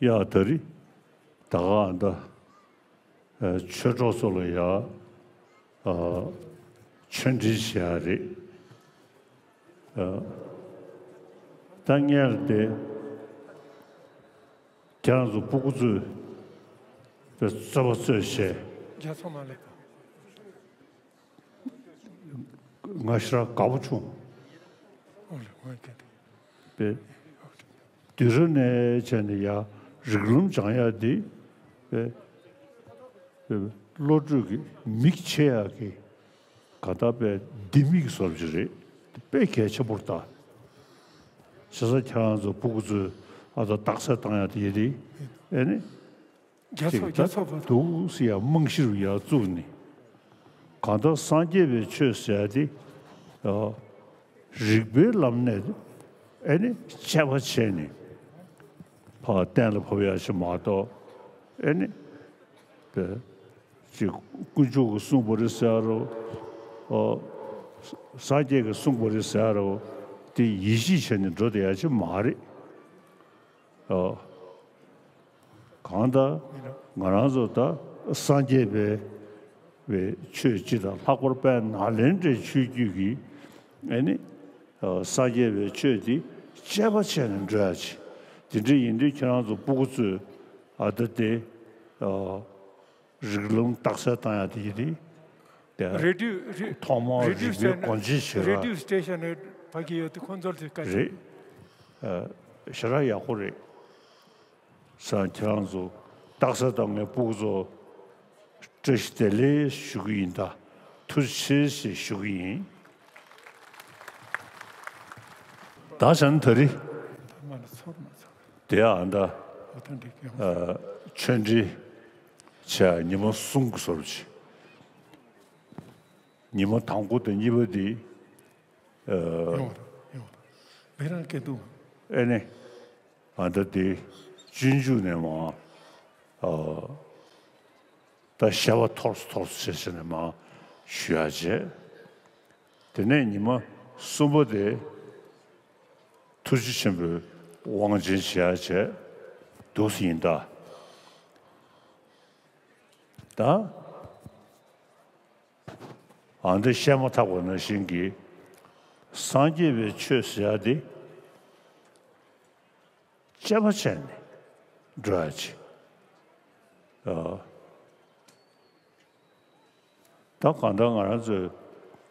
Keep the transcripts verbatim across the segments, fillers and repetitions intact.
ཡ་ད་རི་ད་ག་ཨ་ད་ཨ་ཆོས་གྲོགས་ཚོ་ལ་ཡ་ཨ་ཆོས་འབྲེལ་བྱེད་ཡ་རེད། ཨ་ད་སྔོན་ལ་དེ་ཁྱེད་རང་ཚོ་སྤུ་གུ་ཚོས་དེ་རྩོད་པ་རྩོད་བྱས། རྒྱ་ཚོ་མ་ལེགས་པ། ང་ཞེ་དྲག་དགའ་པོ་བྱུང་། ཨོ་ལེ་ང་ཀྱང་དེ། པས། དུས་རབས་ནས་བྱས་ནས་ཡ་རིགས་ལམ་སྦྱང་ཡ་འདི་པས། པས་བློ་གྲོས་ཀྱི་མིག་ཕྱེ་ཡ་གི་ག་ད་པས་ལྡེ་མིག་བཟོ་འདྲ་ཅིག་རེད། དཔེ་གལ་ཆེན་པོ་རེད་ད། བྱས་ཙང་ཁྱེད་རང་ཚོ་སྤུ་གུ་ཚོས་ཨ་ད་རྟགས་གསལ་བཏང་ཡ་དེ་ཡིན་དེ་ཨེ་ནི། རྒྱ་ཚོ་ཅིག་རྒྱ་ཚོ་ད་བ། འདུག་སེ་ཡ་རྨང་གཞི་རུ་ཡ་བཙུགས་ནས། གང་ལྟར་སངས་རྒྱས་པའི་ཆོས་ཟེར་ཡ་དེ། ཨ་རིགས་པའི་ལམ་ནས་ཨེ་ནི་དཔྱད་པ་བྱས་ནས་ཕར་གཏན་ལ་ཕབ་ཡ་ཞིག་མ་གཏོགས་ཨེ་ནི། དེ་ཅིག་དཀོན་མཆོག་གིས་གསུངས་པ་རེད་ཟེར་ཡ་རོ། ཨ་སངས་རྒྱས་ཀྱིས་གསུངས་པ་རེད་ཟེར་ཡ་རོ། དེ་ཡིད་ཆེས་བྱས་ནས་འགྲོ་བསྡད་ཡ་ཅིག་མ་རེད། ཨ། གང་ལྟར་ང་རང་ཚོ་ད་སངས་རྒྱས་པའི་པའི་ཆོས་སྤྱི་དང་ལྷག་པར་དཔལ་ནཱ་ལེནྡྲའི་ཆོས་བརྒྱུད་ཀྱི་ཨེ་ནི་ཨ་སངས་རྒྱས་པའི་ཆོས་འདི་དཔྱད་པ་བྱས་ནས་འགྲོ་ཡ་ཅིག་དེ་འདྲ་ཡིན་དུས་ཁྱེད་རང་ཚོ་སྤུ་གུ་ཚོས་ཨ་ད་དེ་ཨ་རིགས་ལམ་རྟགས་གསལ་བཏང་ཡ་དེ་ཡིན་དེ། དེ་རེ་ཌིའོ་རེ་ཐོག་མར་རེ་ཌིའོ་རིགས་པའི་སི་ཊེ་ཤན་སྒོ་འབྱེད་བྱེད་རེ་ཌིའོ་སི་ཊེ་ཤན་རེ་ཕ་གི་ཡོད་དེ་ཁོང་ཚོར་དེ་བཀའ་རེད། ཨ་ཞེ་དྲག་ཡག་པོ་རེད། ས་ཁྱེད་རང་ཚོ་རྟགས་གསལ་བཏང་མཁན་སྤུ་གུ་ཚོ་བཀྲ་ཤིས་བདེ་ལེགས་ཞུ་གི་ཡིན། ད་ཐུགས་རྗེ་ཆེ་ཞེས་ཞུ་གི་ཡིན། ད་བྱས་ན་ད་རི་མ་ལ་ཚོར་མ་ཚོར། དེ་ཨ་ད་ཨོ་ཐེན་ཊིག་ཡོང་། ཨ་ཆོས་འབྲེལ་བྱས་ཉི་མ་གསུམ་གྱི་བཟོ་འདྲ་ཅིག་ཉི་མ་དང་པོ་དང་གཉིས་པ་དེ་ཨ་ཡོང་ར་ཡོང་ར། མི་རང་སྐད་འདུག་ཨེ་ནི། ཨ་ད་དེ་སྤྱོད་འཇུག་ནས་མར་ཨ་ད་བཤད་པ་འཐོར་སོ་འཐོར་སོ་བྱས་བྱས་ནས་མར་ཞུ་ཡ་བྱས། དེ་ནས་ཉི་མ་གསུམ་པ་དེ་ཐུགས་རྗེ་ཆེན་པོའི་དབང་ཆེན་བྱེད་ཡ་བྱས་འདུག་སེ་ཡིན་ད། ད་ཨ་འདི་བཤད་མ་ཐག་པ་ནང་བཞིན་གྱི་སངས་རྒྱས་པའི་ཆོས་ཟེར་ཡ་དེ་དཔྱད་པ་བྱས་ནས་འགྲོ་ཡ་ཅིག་ཨ། ད་གང་ལྟར་ང་རང་ཚོའི་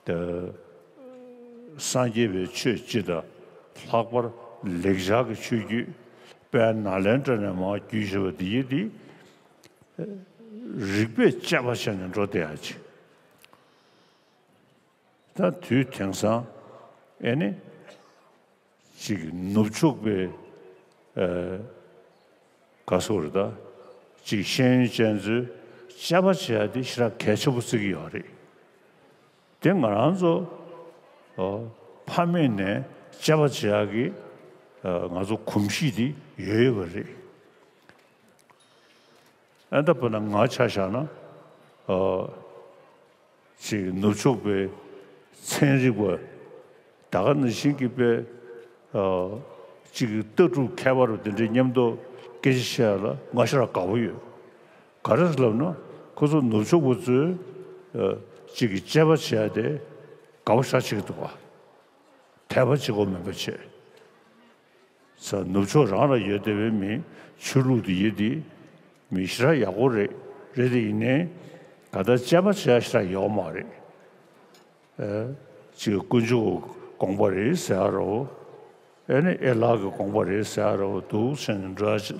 དེ་སངས་རྒྱས་པའི་ཆོས་སྤྱི་དང་ལྷག་པར་ལེགས་སྦྱར་གྱི་ཆོས་བརྒྱུད་དཔལ་ནཱ་ལེནྡྲ་ནས་མར་བརྒྱུད་བཞག་པ་འདི་ཡིན་ཏེ། རིགས་པས་དཔྱད་པ་བྱས་ནས་འགྲོ་བསྡད་ཡ་ཅིག་ད་དུས་དེང་སང་ཨེ་ནི་ཅིག་ནུབ་ཕྱོགས་པའི་ཨ་ག་སོ་རེད་ད། ཅིག་ཤེས་ཡོན་ཅན་ཚོས་དཔྱད་པ་བྱེད་ཡ་དེ་ཞེ་དྲག་གལ་ཆེན་པོ་བརྩི་གི་ཡོད་རེད། དེ་ང་རང་ཚོ་ཨ་ཕ་མེས་ནས་དཔྱད་པ་བྱེད་ཡ་གི་ཨ་ང་ཚོ་གོམས་གཤིས་དེ་ཡོད་ཡོད་པ་རེད། ཨ་ད་དཔེར་ན་ང་ཆ་བཞག་ན་ཨ་ཅིག་ནུབ་ཕྱོགས་པའི་ཚན་རིག་པ་ད་ག་ནང་བཞིན་གྱི་དཔེ་ཨ་ཅིག་ལྟ་གྲུབ་མཁས་པ་རུ་དེ་འདྲའི་མཉམ་དུ་སྐད་ཆ་བཤད་ཡ་ལ་ང་ཞེ་དྲག་དགའ་པོ་ཡོད། ག་རེ་ལབ་ན་ཁོ་ཚོ་ནུབ་ཕྱོགས་པ་ཚོས་ཨ་ཅིག་གི་དཔྱད་པ་བྱེད་ཡ་དེ་དགའ་པོ་ཞེ་དྲག་བྱེད་ཀྱི་འདུག་ག་དད་པ་བྱེད་དགོས་མིན་པ་བྱེད། ས་ནུབ་ཕྱོགས་རང་ལ་ཡོད་བསྡད་པའི་མི་ཆོས་ལུགས་འདི་ཡིན་ཏེ་མི་ཞེ་དྲག་ཡག་པོ་རེད། རེད་དེ་ཡིན་ནའི་ག་ད་དཔྱད་པ་བྱེད་ཡ་ཞེ་དྲག་ཡོད་མ་རེད། ཨ་ཅིག་དཀོན་མཆོག་དགོངས་པ་རེད་ཟེར་ཡ་རོ། ཨེ་ནི་ཨེ་ལགས་ཀྱི་དགོངས་པ་རེད་ཟེར་ཡ་རོ་འདུག་བྱས་ནས་འགྲོ་ཡ་ཅིག་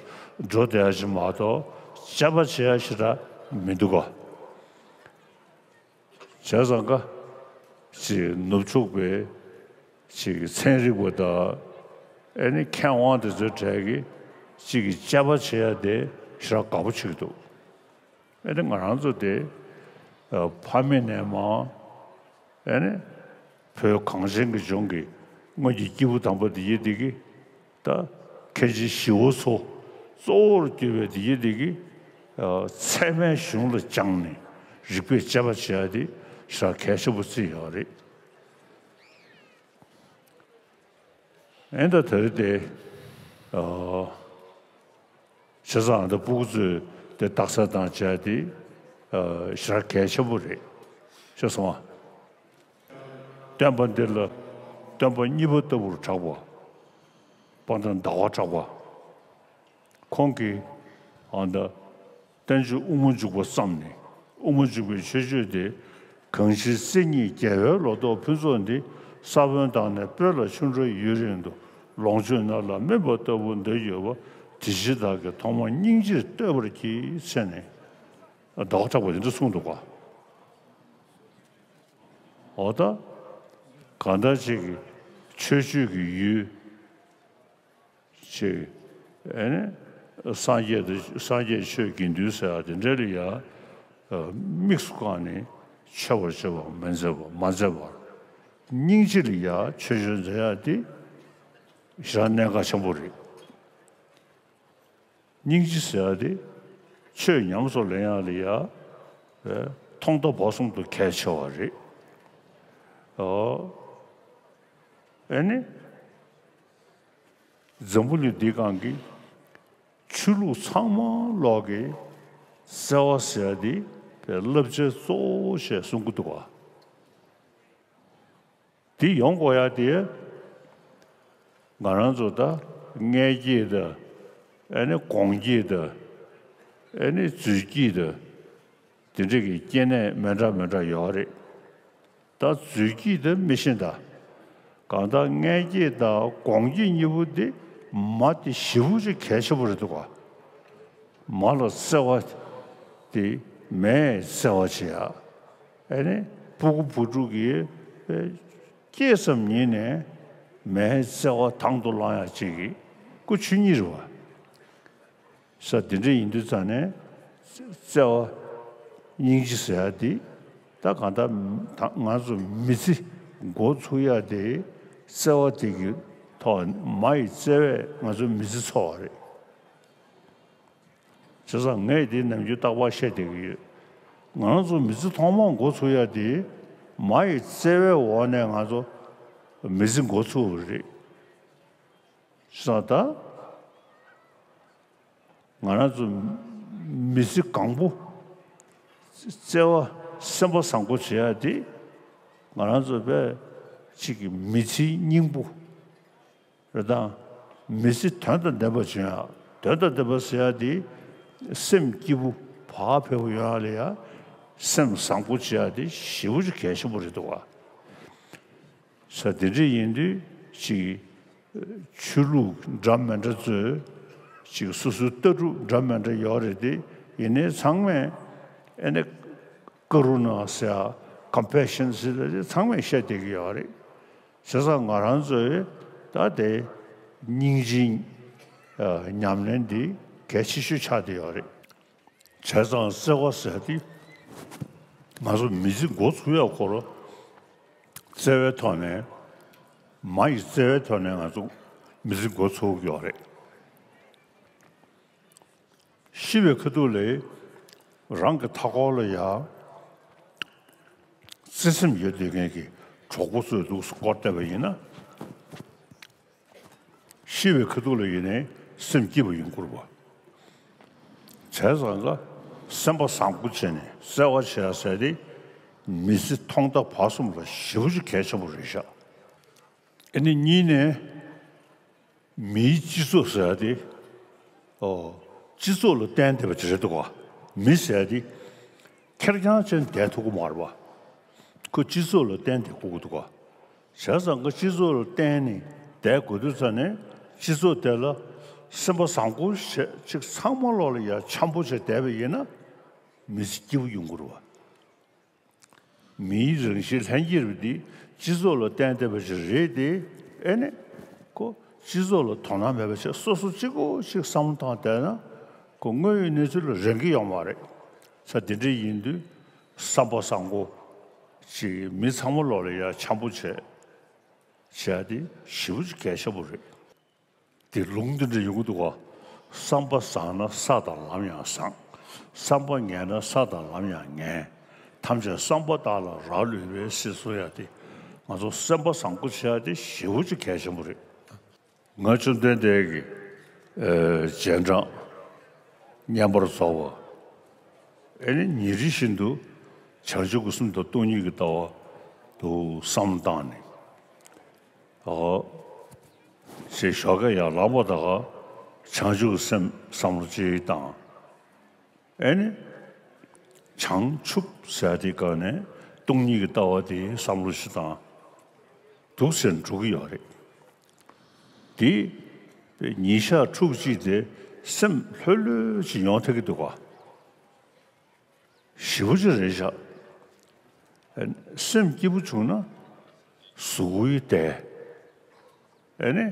འགྲོ་བསྡད་ཡ་ཅིག་མ་གཏོགས་དཔྱད་པ་བྱེད་ཡ་ཞེ་དྲག་མི་འདུག་ག་བྱས་ཙང་ཀ་ཅིག་ནུབ་ཕྱོགས་པའི་ཅིག་ཚན་རིག་པ་དང་ཨེ་ནི་མཁས་དབང་དེ་ཚོའི་གྲས་ཀྱིས་ཅིག་གི་དཔྱད་པ་བྱེད་ཡ་དེ་ཞེ་དྲག་དགའ་པོ་བྱེད་ཀྱི་འདུག་ཨེ་ནི་ང་རང་ཚོ་དེ་ཨ་ཕ་མེས་ནས་མར་ཨེ་ནི་བོད་གངས་ཅན་གྱི་ལྗོངས་ཀྱི་སྔོན་གྱི་སྐྱེས་བུ་དམ་པ་དེ་ཡིན་དེ་གི་ད་མཁན་ཆེན་ཞི་བ་འཚོ་གཙོ་བོར་གྱུར་པའི་དེ་ཡིན་དེ་གི་ཨ་ཚད་མའི་གཞུང་ལ་སྦྱངས་ནས་རིགས་པས་དཔྱད་པ་བྱེད་ཡ་དེ་ཞེ་དྲག་གལ་ཆེན་པོ་བརྩི་ཡོད་རེད། ཨེ་ད་དེ་རེད་དེ་ཨ། བྱས་ཙང་ད་སྤུ་གུ་ཚོས་དེ་རྟགས་གསལ་དང་བཅས་ཏེ་ཞེ་དྲག་གལ་ཆེན་པོ་རེད། ཤེས་སོང་ང་། སྟོན་པ་འདི་ལ་སྟོན་པ་གཉིས་པ་ལྟ་བུར་གྲགས་པ། དཔལ་ལྡན་ཟླ་བ་གྲགས་པ། ཁོང་གིས་ཨ་ད་བསྟན་བཅོས་དབུ་མ་འཇུག་པ་བརྩམས་ནས། དབུ་མ་འཇུག་པའི་མཆོད་བརྗོད་དེ། གང་ཕྱིར་སྲས་གཉིས་རྒྱལ་བའི་ལོ་ཏོག་ཕུན་ཚོགས་འདི། ས་བོན་དང་ནི་སྤོས་ལ་ཆུ་འདྲ་ཡུན་རིང་དུ། ལོངས་སྤྱོད་ནོར་ལ་སྨིན་པ་ལྟ་བུ་འདོད་ཡོད་པ། དེ་ཕྱིར་བདག་གིས་ཐོག་མར་སྙིང་རྗེར་བསྟོད་པར་བགྱི། ཟེར་ནས་ཟླ་བ་གྲགས་པ་དེ་འདྲ་གསུངས་འདུག་ག། འོ་ད་གང་ལྟར་ཅིག་གི་མཆོད་བརྗོད་ཀྱི་ཡུལ། ཅིག་ཨེ་ནི་སངས་རྒྱས་དང་། སངས་རྒྱས་ཆོས་དགེ་འདུན་ཟེར་ཡ་དེ་འདྲ་ལ་ཡ་དམིགས་སུ་བཀར་ནས་མཆོད་པར་བྱེད་པ་མི་མཛད་པ། མ་མཛད་པར་སྙིང་རྗེ་ལ་ཡ་མཆོད་བརྗོད་མཛད་ཡ་དེ་ཞེ་དྲག་གནད་འགག་ཆེན་པོ་རེད། སྙིང་རྗེ་ཟེར་ཡ་དེ་ཆོས་ཉམས་སུ་ལེན་ཡ་ལ་ཡ་ཐོག་མཐའ་བར་གསུམ་དུ་གལ་ཆེ་བ་རེད། ཨོ། ཨེ་ནི། འཛམ་བུ་གླིང་འདིའི་སྒང་གི་ཆོས་ལུགས་ཚང་མ་ལོག་གི་བརྩེ་བ་ཟེར་ཡ་དེ་བའི་བསླབ་བྱའི་གཙོ་བོ་ཞེས་གསུང་གི་འདུག་ག། དེ་ཡོང་དགོས་ཡ་དེ་ང་རང་ཚོ་ད་མངལ་སྐྱེས་དང་། ཨེ་ནི་གོང་སྐྱེས་དང་། ཨེ་ནི་རྫུས་སྐྱེས་དང་། དེ་འདྲ་གི་སྐྱེ་གནས་མི་འདྲ་མི་འདྲ་ཡོད་རེད། ད་རྫུས་སྐྱེས་དེ་མི་ཤེས་ད། གང་ལྟར་མངལ་སྐྱེས་དང་གོང་སྐྱེས་གཉིས་པོ་དེ་མ་དེ་ཞེ་པོ་ཅིག་གལ་ཆེན་པོ་རེད་འདུག་ག། མ་ལ་བརྩེ་བ་དེ་མས་བརྩེ་བ་བྱེད་ཡ། ཨེ་ནི་སྤུ་གུ་བུ་ཕྲུག་གིས་སྐྱེས་ཙམ་ཉིད་ནས་མའི་བརྩེ་བ་དང་དུ་བླང་ཡ་ཅིག་གི་སྐུ་ཆོས་ཉིད་རེད་བ། ས་དེ་འདྲ་ཡིན་དུས་ཙང་ནས་བརྩེ་བ་སྙིང་རྗེ་ཟེར་ཡ་དེ། ད་གང་ལྟར་ད་ང་ཚོ་མི་ཚེ་འགོ་ཚུགས་ཡ་དེ་བརྩེ་བ་དེ་གི་ཐོག་མ་ཡི་བརྩེ་བས་ང་ཚོ་མི་ཚེ་འཚོ་བ་རེད། བྱས་ཙང་ངས་དེ་ནམ་རྒྱུན་རྟག་པར་བཤད་བསྡད་ཀྱི་ཡོད། ང་རང་ཚོ་མི་ཚེ་ཐོག་མར་འགོ་ཚུགས་ཡ་དེ་མ་ཡི་བརྩེ་བའི་འོག་ནས་ང་ཚོ་མི་ཚེ་འགོ་ཚུགས་པ་རེད། བྱས་ཙང་ད་ང་རང་ཚོ་མི་ཚེ་གང་པོ་བརྩེ་བ་སེམས་པ་བཟང་པོ་བྱེད་ཡ་དེ་ང་རང་ཚོ་དཔེ་གཅིག་གི་མི་ཚེའི་སྙིང་པོ་རེད། ད་མི་ཚེ་དོན་དང་ལྡན་པ་བྱུང་ཡ། དོན་དང་ལྡན་པ་ཟེར་ཡ་དེ་སེམས་སྐྱིད་པོ་བག་ཕེབས་པོ་ཡོང་ཡ་ལ་ཡ་སེམས་བཟང་པོ་བྱེད་ཡ་དེ་ཞེ་པོ་ཅིག་གལ་ཆེན་པོ་རེད་འདུག་ག། ས་དེ་འདྲ་ཡིན་དུས་ཅིག་ཆོས་ལུགས་འདྲ་མི་འདྲ་ཚོས་ཅིག་སོ་སོའི་ལྟ་གྲུབ་འདྲ་མི་འདྲ་ཡོད་རེད་དེ། ཡིན་ནའི་ཚང་མས་ཨེ་ནི་ཀ་རུ་ན་ཟེར་ཡ། ཀམ་པེ་ཤན་ཟེར་ཡ་དེ་ཚང་མས་བཤད་བསྡད་ཀྱི་ཡོད་རེད། བྱས་ཙང་ང་རང་ཚོས་ད་དེ་སྙིང་རྗེའི་ཉམས་ལེན་འདི་གལ་ཆེ་ཤོས་ཆགས་བསྡད་ཡོད་རེད། བྱས་ཙང་བརྩེ་བ་ཟེར་དེ་ང་ཚོ་མི་ཚེ་འགོ་ཚུགས་ཡག་སྐོར་བརྩེ་བའི་ཐོག་ནས། མ་ཡི་བརྩེ་བའི་ཐོག་ནས་ང་ཚོ་མི་ཚེ་འགོ་ཚུགས་ཀྱི་ཡོད་རེད། ཤི་བའི་ཁ་ཐུག་ལ་རང་གི་མཐའ་འཁོར་ལ་ཡ་བརྩེ་སེམས་ཡོད་བསྡད་མཁན་གྱི་གྲོགས་པོ་ཚོས་འདུག་སེ་བསྐོར་བསྡད་པ་ཡིན་ན། ཤི་བའི་ཁ་ཐུག་ལ་ཡིན་ནའི་སེམས་སྐྱིད་པོ་ཡོང་གི་རེད་པ། བྱས་ཙང་ཀ་སེམས་པ་བཟང་པོ་བྱས་ནས་བརྩེ་བ་བྱེད་ཡ་ཟེར་དེ་མི་ཚེ་ཐོག་མཐའ་བར་གསུམ་ལ་ཞེ་པོ་ཅིག་གལ་ཆེན་པོ་རེད་ཤག། ཨ་ནི་གཉིས་ནས་མིའི་སྤྱི་ཚོགས་ཟེར་ཡ་དེ། ཨོ། སྤྱི་ཚོགས་ལ་བརྟེན་བསྡད་པ་ཅིག་རེད་འདུག་ག། མི་ཟེར་ཡ་དེ་ཁེར་རྐྱང་བྱས་ནས་བསྡད་ཐུབ་ཀྱི་མ་རེད་པ། ཁོ་སྤྱི་ཚོགས་ལ་བརྟེན་བསྡད་དགོས་ཀྱི་འདུག་ག། བྱས་ཙང་ཁོ་སྤྱི་ཚོགས་ལ་བརྟེན་ནས་བསྡད་དགོས་དུས་ཙ་ནས་སྤྱི་ཚོགས་དེ་ལ་སེམས་པ་བཟང་པོ་བྱས་ཅིག་ཚང་མ་ལོག་ལ་ཡ་འཆམ་པོ་བྱས་བསྡད་པ་ཡིན་ན་མི་ཚེ་སྐྱིད་པོ་ཡོང་གི་རེད་པ། མིའི་རང་བཞིན་ལྷན་སྐྱེས་རིག་པ་འདི་སྤྱི་ཚོགས་ལ་བརྟེན་བསྡད་པ་ཞིག་རེད་དེ། ཨེ་ནི། ཁོ་སྤྱི་ཚོགས་ལ་དོ་སྣང་མེད་པ་བྱས་སོ་སོ་གཅིག་པོ་ཞིག་བསམ་བློ་བཏང་བསྡད་ན། ཁོ་དངོས་ཡོད་གནས་ཚུལ་ལ་རན་གྱི་ཡོད་མ་རེད། ས་དེ་འདྲ་ཡིན་དུས་བསམ་པ་བཟང་པོ་ཅིག་མི་ཚང་མ་ལོག་ལ་ཡ་འཆམ་པོ་བྱས་བྱས་ཏེ་ཞེ་པོ་ཅིག་གལ་ཆེན་པོ་རེད། དེ་ལུང་འདི་འདྲ་ཡོང་གི་འདུག་ག། བསམ་པ་བཟང་ན་ས་དང་ལམ་ཡང་བཟང་། བསམ་པ་ངན་ན་ས་དང་ལམ་ཡང་ངན། ཐམས་ཅད་བསམ་པ་དག་ལ་རག་ལུས་པའི་ཟེར་གསུང་ཡ་དེ། ང་ཚོ་བསམ་པ་བཟང་པོ་བྱེད་ཡ་དེ་ཞེ་པོ་ཅིག་གལ་ཆེན་པོ་རེད། ང་བཅོམ་ལྡན་འདས་ཀྱི་ཨ་རྗེས་འབྲང་ བསྙེན་པར་རྫོགས་པ། ཨེ་ནི་ཉིན་རེ་བཞིན་དུ་བྱང་ཆུབ་ཀྱི་སེམས་དང་སྟོང་ཉིད་ཀྱི་ལྟ་བ་དུ་བསམ་བློ་བཏང་ནས། ཨོ། ཞེས་ཞོགས་ཀས་ཡར་ལངས་པ་དང་བྱང་ཆུབ་ཀྱི་སེམས་བསམ་བློ་ཅིག་བཏང་། ཨེ་ནི། བྱང་ཆུབ་ཟེར་དེ་ག་ནས་སྟོང་ཉིད་ཀྱི་ལྟ་བ་དེ་བསམ་བློ་ཞིག་བཏང་། འདུག་ཟེར་འགྲོ་གི་ཡོད་རེད། དེ་ཉིན་ཞག་ཕྲུགས་གཅིག་དེ་སེམས་ལྷོད་ལྷོད་ཅིག་ཡོང་ཐུབ་ཀྱི་འདུག་ག་ཞེ་པོ་ཅིག་རེད་ཤག་ཨེ་ནི་སེམས་སྐྱིད་པོ་བྱུང་ན་གཟུགས་པོ་ཡི་བདེ། ཨེ་ནི།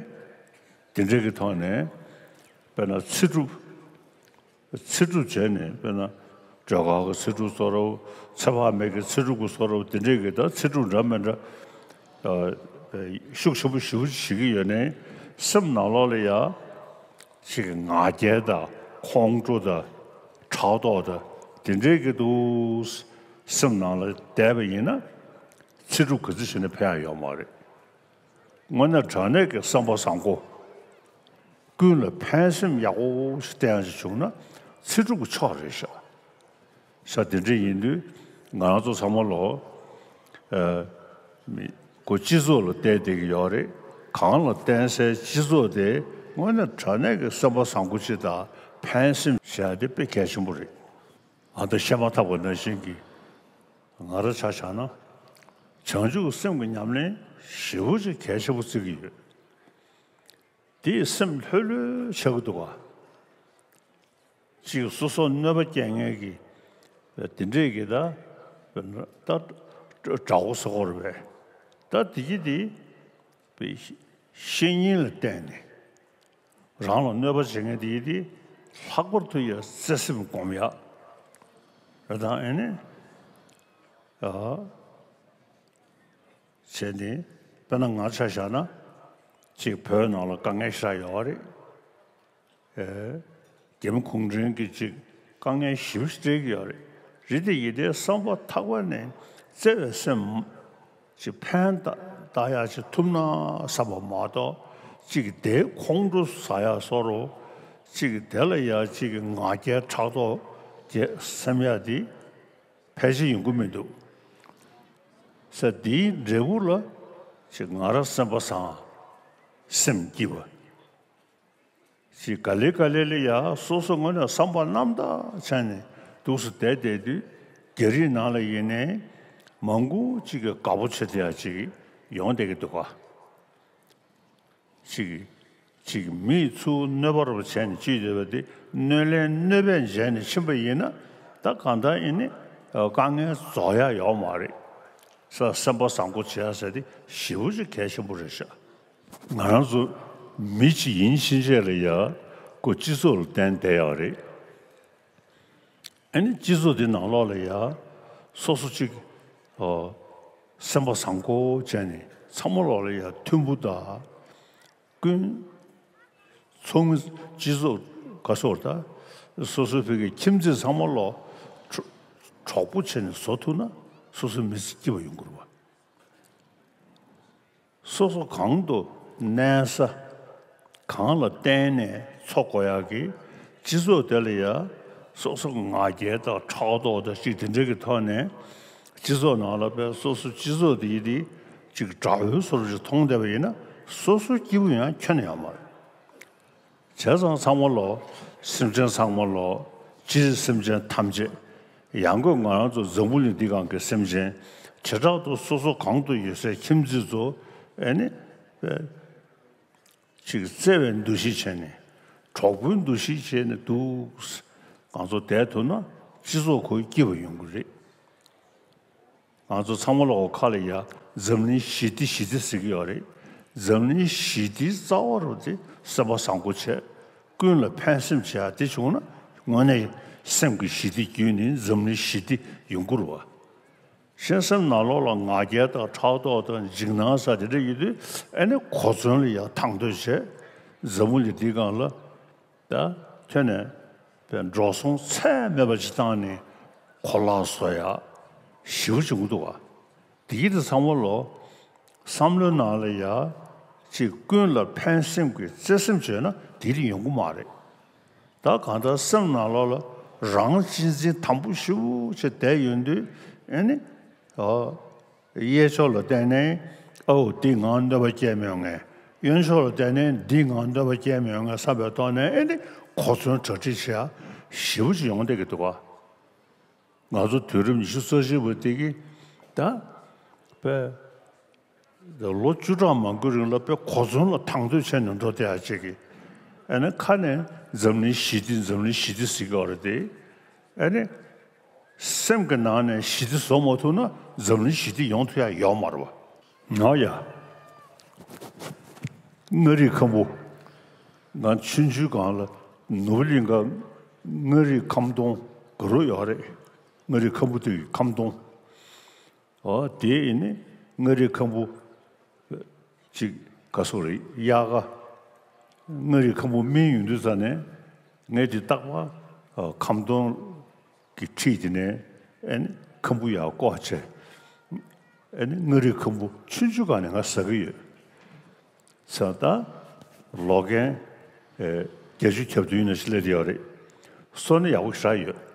དེ་འདྲའི་གི་ཐོག་ནས་དཔེར་ན་ཚེ་སྒྲུབ། ཚེ་སྒྲུབ་བྱས་ནས་དཔེར་ན་སྒྲོལ་དཀར་གྱི་ཚེ་སྒྲུབ་གསོལ་རབ། ཚེ་དཔག་མེད་ཀྱི་ཚེ་སྒྲུབ་ཀྱི་གསོལ་རབ་དེ་འདྲའི་གི་ད་ཚེ་སྒྲུབ་འདྲ་མི་འདྲ། ཨ། ཤུགས་ཆེན་པོ་ཞེ་པོ་ཅིག་བྱེད་ཀྱི་ཡོད་ནའི་སེམས་ནང་ལོགས་ལ་ཡ། ཅིག་ང་རྒྱལ་དང་ཁོང་ཁྲོ་དང་ཕྲག་དོག་དང་དེ་འདྲའི་གི་འདུག་སེམས་ནང་ལ་བསྡད་པ་ཡིན་ན་ཚེ་སྒྲུབ་ག་ཚོད་བྱས་ནས་ཕན་ཡག་ཡོད་མ་རེད། དངོས་གནས་དྲང་གནས་ཀྱི་བསམ་པ་བཟང་པོ། ཀུན་ལ་ཕན་སེམས་ཡག་པོ་ཞིག་བསྟེན་ཡག་ཞིག་བྱུང་ན་ཚེ་སྒྲུབ་ཀྱི་མཆོག་རེད་ཤག་ཤག་དེ་འདྲ་ཡིན་དུས་ང་རང་ཚོ་ཚང་མ་ལོ། ཨ། མི་ཁོ་སྤྱི་ཚོགས་ལ་བརྟེན་བསྡད་ཀྱི་ཡོད་རེད། གང་ལ་བརྟེན་སའི་སྤྱི་ཚོགས་དེ་དངོས་གནས་དྲང་གནས་ཀྱི་བསམ་པ་བཟང་པོ་ཅིག་དང་ཕན་སེམས་བྱས་ཏེ་དཔེ་གལ་ཆེན་པོ་རེད། ཨ། ད་བཤད་མ་ཐག་པ་ནང་བཞིན་གྱི་ང་རང་ཆ་བཞག་ན་བྱང་ཆུབ་སེམས་ཀྱི་ཉམས་ལེན་ཞེ་པོ་ཅིག་གལ་ཆེན་པོ་བརྩི་གི་ཡོད། དེས་སེམས་ལྷོད་ལྷོད་ཆགས་ཀྱི་འདུག་ག་གཅིག་སོ་སོར་གནོད་པ་སྐྱེལ་མཁན་གྱི་དེ་འདྲས་ཀྱི་ད་ད་དགྲ་བོ་ཟེར་དགོས་རེད་པས། ད་དེ་གྱིས་དེ་བཤེས་གཉེན་ལ་བརྟེན་ནས་རང་ལ་གནོད་པ་བྱེད་མཁན་དེ་གྱིས་དེ་ལྷག་པར་དུ་ཡ་བརྩེ་སེམས་སྒོམ་ཡ་རེད། ད་ཨེ་ནས་ཨ། བྱས་ནས་དཔེར་ན་ང་ཆ་བཞག་ན་ཅིག་བོད་ནང་ལ་དཀའ་ངལ་ཞེ་དྲག་ཡོད་རེད། ཨེ། རྒྱ་མི་གུང་ཁྲན་གྱིས་ཅིག་དཀའ་ངལ་ཞེ་པོ་ཞིག་སྤྲད་ཀྱི་ཡོད་རེད། རེད་དེ་ཡིན་དེ་བསམ་པ་ཐག་པ་ནས་བརྩེ་བའི་སེམས་ཅིག་ཕན་བཏགས་ཡག་ཅིག་ཐུབ་ན་བསམ་པ་མ་གཏོགས་ཅིག་དེ་ཁོང་ཁྲོ་ཟ་ཡག་བཟོ་འདྲ་ཅིག་དེ་ལ་ཡ་ཅིག་ང་རྒྱལ་ཕྲག་དོག་དེ་སེམས་ཡག་དེ། ཕལ་ཆེར་ཡོང་གི་མི་འདུག་ས། འདིའི་འབྲས་བུ་ལ་ཅིག་ང་རང་སེམས་པ་བཟང་། སེམས་སྐྱིད་པ། ཅིག་ག་ལེ་ག་ལེ་ལ་ཡ་སོ་སོ་ངོས་ནས་བསམ་པ་རྣམ་དག་བྱས་ནས་འདུག་སེ་བསྡད་བསྡད་དུས་རྒྱ་རིགས་ནང་ལ་ཡིན་ནའི་མང་པོ་ཅིག་གི་དགའ་པོ་བྱེད་བསྡད་ཡ་ཅིག་ཡོང་བསྡད་ཀྱི་འདུག་ག་ཅིག་ཅིག་མིས་ཚུར་གནོད་པ་རོགས་བྱས་ནས་ཅིག་བསྡད་པ་དེ་གནོད་ལན་གནོད་པས་འཇལ་ནས་ཕྱིན་པ་ཡིན་ན་ད་གང་ལྟར་ཡིན་ནི་དཀའ་ངལ་རྫོགས་ཡ་ཡོད་མ་རེད། ས། སེམས་པ་བཟང་པོ་བྱེད་ཡ་ཟེར་དེ་ཞེ་པོ་ཅིག་གལ་ཆེན་པོ་རེད་ཤག་ང་རང་ཚོ་མི་ཅིག་ཡིན་ཕྱིན་ཆད་ལ་ཡ་ཁོ་སྤྱི་ཚོགས་ལ་བརྟེན་བསྡད་ཡོད་རེད། ཨ་ནི་སྤྱི་ཚོགས་འདི་ནང་ལོགས་ལ་ཡ་སོ་སོ་གཅིག་ཨོ། སེམས་པ་བཟང་པོ་བྱས་ནས་ཚང་མ་ལོགས་ལ་ཡ་མཐུན་པོ་དང་ཀུན། ཚོགས་མི་སྤྱི་ཚོགས་ག་སོར་ད་སོ་སོའི་བོད་ཀྱི་ཁྱིམ་མཚེས་ཚང་མ་ལོགས་གྲོགས་པོ་བྱས་ནས་བཟོ་ཐུབ་ན་སོ་སོའི་མི་ཚེ་སྐྱིད་པ་ཡོང་གི་རེད་པ། སོ་སོ་གང་དུ་གནས་ས། གང་ལ་བརྟེན་ནས་འཚོ་དགོས་ཡག་གི་སྤྱི་ཚོགས་དེ་ལ་ཡ་སོ་སོ་ང་རྒྱལ་དང་ཕྲག་དོག་དང་ཅིག་དེ་འདྲ་གི་ཐོག་ནས་སྤྱི་ཚོགས་ནང་ལ་བས་སོ་སོ་སྤྱི་ཚོགས་དེ་ཡི་དེ་ཅིག་དགྲ་བོའི་བཟོ་འདྲ་ཅིག་མཐོང་བསྡད་པ་ཡིན་ན་སོ་སོ་སྐྱིད་པོ་ཡོང་ཡ་ཁྱོན་ནས་ཡོད་མ་རེད། བྱས་ཙང་ཚང་མ་ལོ། སེམས་ཅན་ཚང་མ་ལོ། སྤྱིར་སེམས་ཅན་ཐམས་ཅད། ཡང་སྒོས་ང་རང་ཚོ་འཛམ་བུ་གླིང་འདི་སྒང་གི་སེམས་ཅན། བྱེ་བྲག་ཏུ་སོ་སོ་གང་དུ་ཡོད་སའི་ཁྱིམ་མཚེས་ཚོ། ཨེ་ནི། ཅིག་བརྩེ་བའི་འདུ་ཤེས་བྱས་ནས། གྲོགས་པོའི་འདུ་ཤེས་བྱས་ནས་འདུག་ང་ཚོ་བསྡད་ཐུབ་ན་སྤྱི་ཚོགས་ཁོ་སྐྱིད་པ་ཡོང་གི་རེད། ང་ཚོ་ཚང་མ་ལོག་ཁ་ལ་ཡ་འཛམ་གླིང་ཞི་བདེ་ཞི་བདེ་ཟེར་གྱི་ཡོད་རེད། འཛམ་གླིང་ཞི་བདེའི་རྩ་བ་རུ་དེ་སེམས་པ་བཟང་པོ་བྱས། ཀུན་ལ་ཕན་སེམས་བྱས་ཡ་དེ་བྱུང་ན་དངོས་གནས་སེམས་ཀྱི་ཞི་བདེ་བརྒྱུད་ནས་འཛམ་གླིང་ཞི་བདེ་ཡོང་གི་རེད་པ། གཞན་སེམས་ནང་ལོགས་ལ་ང་རྒྱལ་དང་ཕྲག་དོག་དང་འཇིགས་སྣང་ཟེར་དེ་འདྲ་ཡོད་དུས་ཨེ་ནི་གོ་མཚོན་ལ་ཡ་ཐང་དོད་བྱས། འཛམ་བུ་གླིང་འདིའི་སྒང་ལ། ད་ཁྱོན་ནས་པའི་འགྲོ་སོང་ཚད་མེད་པ་ཅིག་བཏང་ནས་གོ་ལག་བཟོ་ཡག་ཞེ་པོ་ཅིག་འདུག་ག་དེ་གི་དེ་ཚང་མ་ལོ། བསམ་བློའི་ནང་ལ་ཡ་ཅིག་ཀུན་ལ་ཕན་སེམས་ཀྱི་བརྩེ་སེམས་བྱས་ན་དེ་རིགས་ཡོང་གི་མ་རེད། ད་གང་ལྟར་སེམས་ནང་ལོགས་ལ་རང་གཅེས་འཛིན་དམ་པོ་ཞེ་པོ་ཅིག་བསྡད་ཡོང་དུས། ཨེ་ནི། ཨོ། གཡས་ཕྱོགས་ལ་བལྟས་ནས། ཨོ། འདིས་ང་གནོད་པ་བསྐྱལ་མི་ཡོང་ངས། གཡོན་ཕྱོགས་ལ་བལྟས་ནས། འདིས་ང་གནོད་པ་བསྐྱལ་མི་ཡོང་ངས་བསམ་པའི་ཐོག་ནས། ཨེ་ནི། གོ་མཚོན་གྲ་སྒྲིག་བྱེད་ཡ་ཞེ་པོ་ཅིག་ཡོང་བསྡད་ཀྱི་འདུག་ག། ང་ཚོ་དུས་རབས་ཉི་ཤུ་རྩ་གཅིག་པ་དེ་གི་ད་དཔེ་ལོ་བཅུ་ཕྲག་མང་པོའི་རིང་ལ་དཔེ་གོ་མཚོན་ལ་དང་དོད་བྱས་ནས་འགྲོ་བསྡད་ཡ་ཅིག་གི། ཨ་ནི་ཁ་ནས་འཛམ་གླིང་ཞི་བདེ་འཛམ་གླིང་ཞི་བདེ་ཟེར་གྱི་ཡོད་རེད་དེ། ཨ་ནི་སེམས་ཀྱི་ནང་ནས་ཞི་བདེ་བཟོ་མ་ཐུབ་ན་འཛམ་གླིང་ཞི་བདེ་ཡོང་ཐུབ་ཡ་ཡོད་མ་རེད་པ། ང་ཡ། མངའ་རིས་ཁམ་བུ། ང་ཆུང་ཆུང་སྒང་ལ་ནོར་བུ་གླིང་ག་མངའ་རིས་ཁམ་སྡོང་ག་རུ་ཡོད་རེད། མངའ་རིས་ཁམ་བུ་དེ་ཁམ་སྡོང་། ཨོ། དེ་ཡིན་ནི་མངའ་རིས་ཁམ་བུ་ཅིག་ག་སོ་རེད། དབྱར་ཁ། མངའ་རིས་ཁམ་བུ་སྨིན་ཡོང་དུས་ཙ་ནས། ངས་དེ་རྟག་པར་ཁམ་སྡོང་གི་འཁྲིས་དེ་ནས། ཨེ་ནི་ཁམ་བུ་ཡར་བཀོག་བྱས། ཨེ་ནི་མངའ་རིས་ཁམ་བུ་ཆུང་ཆུང་སྒང་ནས་ང་ཟ་གི་ཡོད། ས་ད་ལོ་རྒན་ཨེ་བརྒྱད་ཅུ་གྱ་བདུན་ནས་སླེབས་ཡོད་རེད། སོ་ནི་ཡག་པོ་ཞེ་དྲག་ཡོད།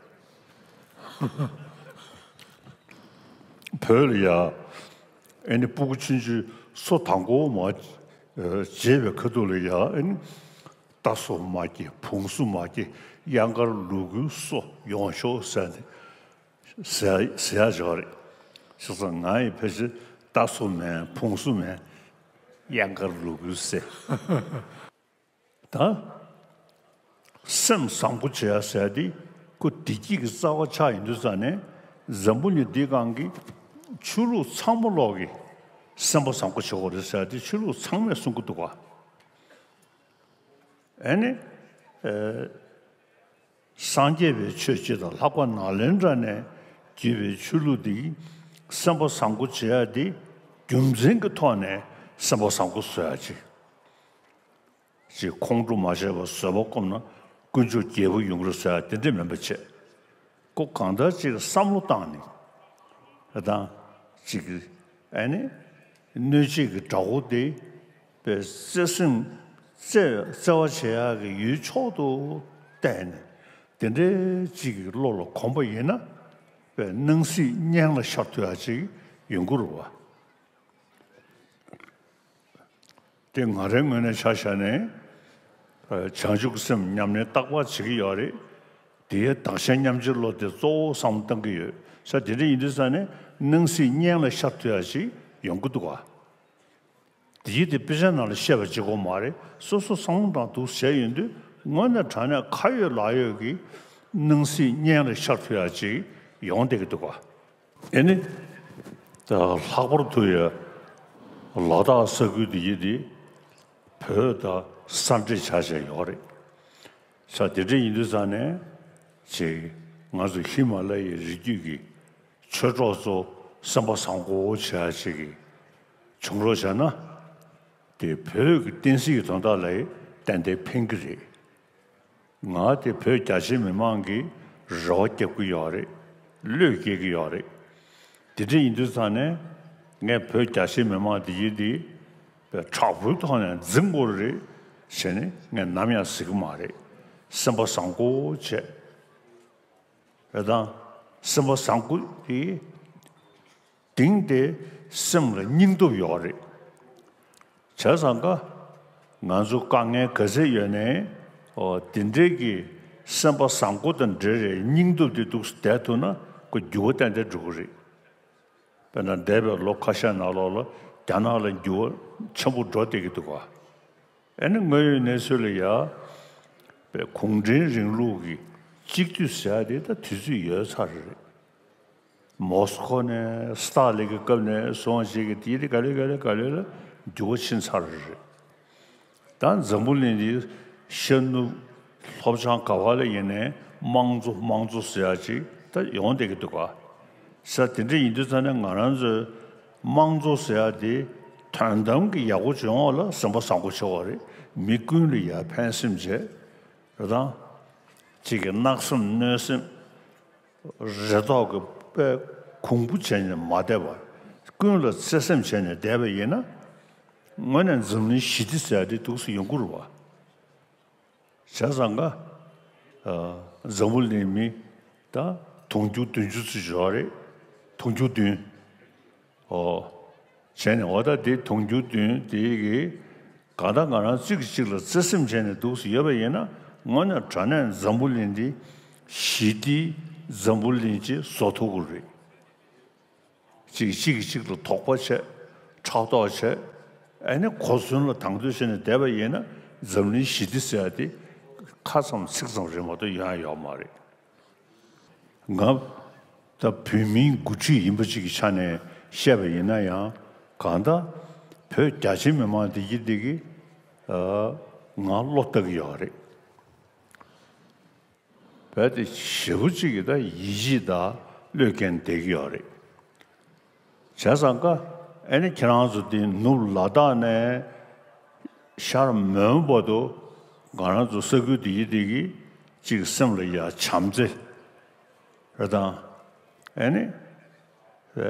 བོད་ལ་ཡ། ཨེ་ནི་སྤུ་གུ་ཆུང་ཆུང་སོ་དང་པོ་མར་ཨེ་བརྗེས་པའི་ཁ་ཐུག་ལ་ཡ། ཨེ་ནི་རྟ་སོ་མ་སྐྱེ། བོང་སོ་མ་སྐྱེ། གཡང་དཀར་ལུ་གུའི་སོ་ཡོང་ཤོག་ཟེར་ནས། ཟེར་ཟེར་ཡ་ཅིག་ཡོད་རེད། བྱས་ཙང་ང་ཡི་ཕལ་ཆེར་རྟ་སོ་མིན། བོང་སོ་མིན། གཡང་དཀར་ལུ་གུའི་སོ། ད་སེམས་བཟང་པོ་བྱེད་ཡ་ཟེར་ཡ་དེ་ཁོ་བདེ་སྐྱིད་ཀྱི་རྩ་བ་ཆགས་ཡོང་དུས་ཙ་ནས། འཛམ་བུ་གླིང་འདིའི་སྒང་གི་ཆོས་ལུགས་ཚང་མ་ལོག་གིས་སེམས་པ་བཟང་པོ་བྱེད་དགོས་རེད་ཟེར་ཡ་དེ་ཆོས་ལུགས་ཚང་མས་གསུང་གི་འདུག་ག། ཨེ་ནི། ཨེ། སངས་རྒྱས་པའི་ཆོས་སྤྱི་དང་ལྷག་པར་ནཱ་ལེནྡྲ་ནས་བརྒྱུད་པའི་ཆོས་ལུགས་འདི་སེམས་པ་བཟང་པོ་བྱེད་ཡ་འདི་རྒྱུ་མཚན་གྱི་ཐོག་ནས་སེམས་པ་བཟང་པོ་བཟོ་ཡ་ཅིག། ཅིག་ཁོང་ཁྲོ་མ་བྱས་པར་བཟོད་པ་བསྒོམས་ན་དཀོན་མཆོག་རྒྱལ་པོ་ཡོང་གི་རེད་ཟེར་ཡ་དེ་འདྲ་མིན་པ་བྱས། ཁོ་གང་ལྟར་ཅིག་བསམ་བློ་བཏང་ནས། ཨ་དང་། ཅིག་གི། ཨ་ནི། གནོད་བྱེད་ཀྱི་དགྲ་བོ་དེ། པའི་བརྩེ་སེམས། བརྩེ། བརྩེ་བ་བྱེད་ཡག་གི་ཡུལ་མཆོག་ཏུ་བལྟས་ནས། དེ་འདྲའི་ཅིག་གི་བློ་ལ་གོམས་པ་ཡིན་ན། པའི་སྣང་སྲིད་གཉེན་ལ་ཤར་ཐུབ་ཡག་ཅིག་ཡོང་གི་རེད་པ། དེ་ང་རའི་ངོས་ནས་ཆ་བཞག་ནས། ཨ། བྱང་ཆུབ་ཀྱི་སེམས་ཉམས་ལེན་རྟག་པར་བྱེད་ཀྱི་ཡོད་རེད། དེའི་བདག་གཞན་མཉམ་བརྗེའི་བློ་དེ་གཙོ་བོ་བསམ་བློ་གཏང་གི་ཡོད་ས། དེ་འདྲ་ཡིན་དུས་ཙ་ནས་སྣང་སྲིད་གཉེན་ལ་ཤར་ཐུབ་ཡག་ཅིག་ཡོང་གི་འདུག་ག། དེའི་དེ་དཔེ་ཆ་ནང་ལ་བཤད་པ་གཅིག་པོ་མ་རེད། སོ་སོ་བསམ་བློ་བཏང་འདུག་བྱས་ཡོང་དུས། དངོས་གནས་དྲང་གནས་ཁ་ཡོད་ལག་ཡོད་ཀྱི་སྣང་སྲིད་གཉེན་ལ་ཤར་ཐུབ་ཡག་ཅིག་ཡོང་བསྡད་ཀྱི་འདུག་ག། ཨེ་ནི། ད་ལྷག་པར་དུ་ཡ། ལ་དྭགས་ས་ཁུལ་འདི་ཡི་འདི། བོད་དང་ས་འདྲེས་བྱ་བྱས་ཡོད་རེད། ས་དེ་འདྲ་ཡིན་དུས་ཙ་ནས། ཅིག་ང་ཚོ་ཧི་མ་ལ་ཡའི་རི་རྒྱུད་ཀྱི་ཆོས་གྲོགས་ཚོ་སེམས་པ་བཟང་པོ་བྱེད་ཡ་ཅིག་གི་བྱུང་རོགས་བྱས་ན། དེ་བོད་ཀྱི་བསྟན་སྲིད་ཀྱི་དོན་དག་ལ་ཏན་ཏན་ཕན་གྱི་རེད། ང་དེ་བོད་རྒྱ་ཆེ་མི་མང་གི་རེ་བ་རྒྱབ་ཀྱི་ཡོད་རེད། བློས་འགེལ་གྱི་ཡོད་རེད། དེ་འདྲ་ཡིན་དུས་ཙང་ནས། ངས་བོད་རྒྱ་ཆེ་མི་མང་དེ་ཡིན་དེ། དྲག་པོའི་ཐོག་ནས་འཛིང་དགོས་རེད་ཟེར་ནས་ངས་ནམ་ཡང་ཟེར་གྱི་མ་རེད། སེམས་པ་བཟང་པོ་བྱས། རེད་དང་། སེམས་པ་བཟང་པོ་དེ། གཏིང་དེ་སེམས་ལ་སྙིང་སྟོབས་ཡོད་རེད། བྱས་ཙང་ཀ། ང་ཚོ་དཀའ་ངལ་ག་ཚད་ཡོད་ནའི། ཨོ། དེ་འདྲའི་གི་སེམས་པ་བཟང་པོ་དང་འབྲེལ་བའི་སྙིང་སྟོབས་དེ་འདུག་སེ་བསྡད་ཐུབ་ན། ཁོ་འགྱུར་བ་ཏན་ཏན་འགྲོ་གི་རེད། དཔེར་ན་འདས་པའི་ལོ་ཁ་ཤས་ནང་ལོགས་ལ་རྒྱ་ནག་ལ་འགྱུར་བ་ཆེན་པོ་འགྲོ་བསྡད་ཀྱི་འདུག་ག། ཨ་ནི་དངོས་ཡོད་གནས་ཚུལ་ལ་ཡ། པའི་གུང་ཁྲན་རིང་ལུགས་ཀྱི་གཅིག་སྡུད་ཟེར་ཡ་དེ་ད་དུས་ཚོད་ཡོལ་ཚར་རེད། མོ་སི་ཁོ་ནས་སི་ཏཱ་ལིན་གྱི་སྐབས་ནས་བཟུང་བྱས་ཀྱི་དེ་དེ་ག་ལེ་ག་ལེ་ག་ལེ་ལ་འགྱུར་བ་ཕྱིན་ཚར་རེད། ད་འཛམ་བུ་གླིང་འདི་ཤར་ནུབ་ལྷོ་བྱང་ག་བ་ལ་ཡིན་ནའི་དམངས་གཙོ་དམངས་གཙོ་ཟེར་ཡ་ཅིག་ད་ཡོང་བསྡད་ཀྱི་འདུག་ག། ས་དེ་འདྲ་ཡིན་དུས་ཙ་ནས་ང་རང་ཚོའི་དམངས་གཙོ་ཟེར་ཡ་དེ་དོན་དམ་གྱི་ཡག་པོ་བྱུང་བ་ལ་སེམས་པ་བཟང་པོ་བྱེད་དགོས་རེད། མི་ཀུན་ལ་ཡ་ཕན་སེམས་བྱེད། རེད་དང་། གཅིག་གི་གནག་སེམས་གནོད་སེམས། རེ་དོགས་ཀྱི་དཔེ་གོང་བུ་བྱས་ནས་མ་བསྡད་པར། ཀུན་ལ་བརྩེ་སེམས་བྱས་ནས་བསྡད་པ་ཡིན་ན། དངོས་གནས་འཛམ་གླིང་ཞི་བདེ་ཟེར་ཡ་དེ་འདུག་སེ་ཡོང་གི་རེད་བ། བྱས་ཙང་ཀ། འཛམ་བུ་གླིང་མི་ད་དུང་ཕྱུར་བདུན་ཅུ་ཙམ་ཡོད་རེད། དུང་ཕྱུར་བདུན། ཨོ། བྱས་ནས་འོ་ད་དེ་དུང་ཕྱུར་བདུན་དེ་གི་གང་ལྟར་ང་རང་གཅིག་གིས་གཅིག་ལ་བརྩེ་སེམས་བྱས་ནས་འདུག་སེ་ཡོད་པ་ཡིན་ན། དངོས་གནས་དྲང་གནས་འཛམ་བུ་གླིང་འདི་ཞི་བདེའི་འཛམ་བུ་གླིང་ཅིག་བཟོ་ཐུབ་ཀྱི་རེད། གཅིག་གིས་གཅིག་གི་གཅིག་ལ་དོགས་པ་བྱས། ཕྲག་དོག་བྱས། ཨ་ནི་གོ་མཚོན་ལ་དང་དོད་བྱས་ནས་བསྡད་པ་ཡིན་ན། འཛམ་གླིང་ཞི་བདེ་ཟེར་ཡ་དེ་ཁ་ཙམ་ཚིག་ཙམ་རེད་མ་གཏོགས་ཡོང་ཡ་ཡོད་མ་རེད། ང་ད་བོད་མིའི་འགོ་ཁྲིད་ཡིན་པ་ཅིག་གི་ཆ་ནས་བཤད་པ་ཡིན་ན་ཡང་། གང་ལྟར་བོད་རྒྱ་ཆེ་མི་མང་འདི་གི་འདི་གི་ང་བློ་བཏང་གི་ཡོད་རེད། བོད་དེ་ཞེ་པོ་ཅིག་གིས་ད་ཡིད་ཆེས་དང་བློས་འགེལ་བསྡད་ཀྱི་ཡོད་རེད། བྱས་ཙང་ཀ་ཨ་ནི་ཁྱེད་རང་ཚོ་དེ་ནུབ་ལ་དྭགས་ནས་ཤར་མོན་བར་དུ་ང་རང་ཚོ་ས་ཁུལ་དེ་ཡི་དེ་གི་གཅིག་སེམས་ལ་ཡ་བྱམས་བརྩེ་རེད་དང་། ཨ་ནི་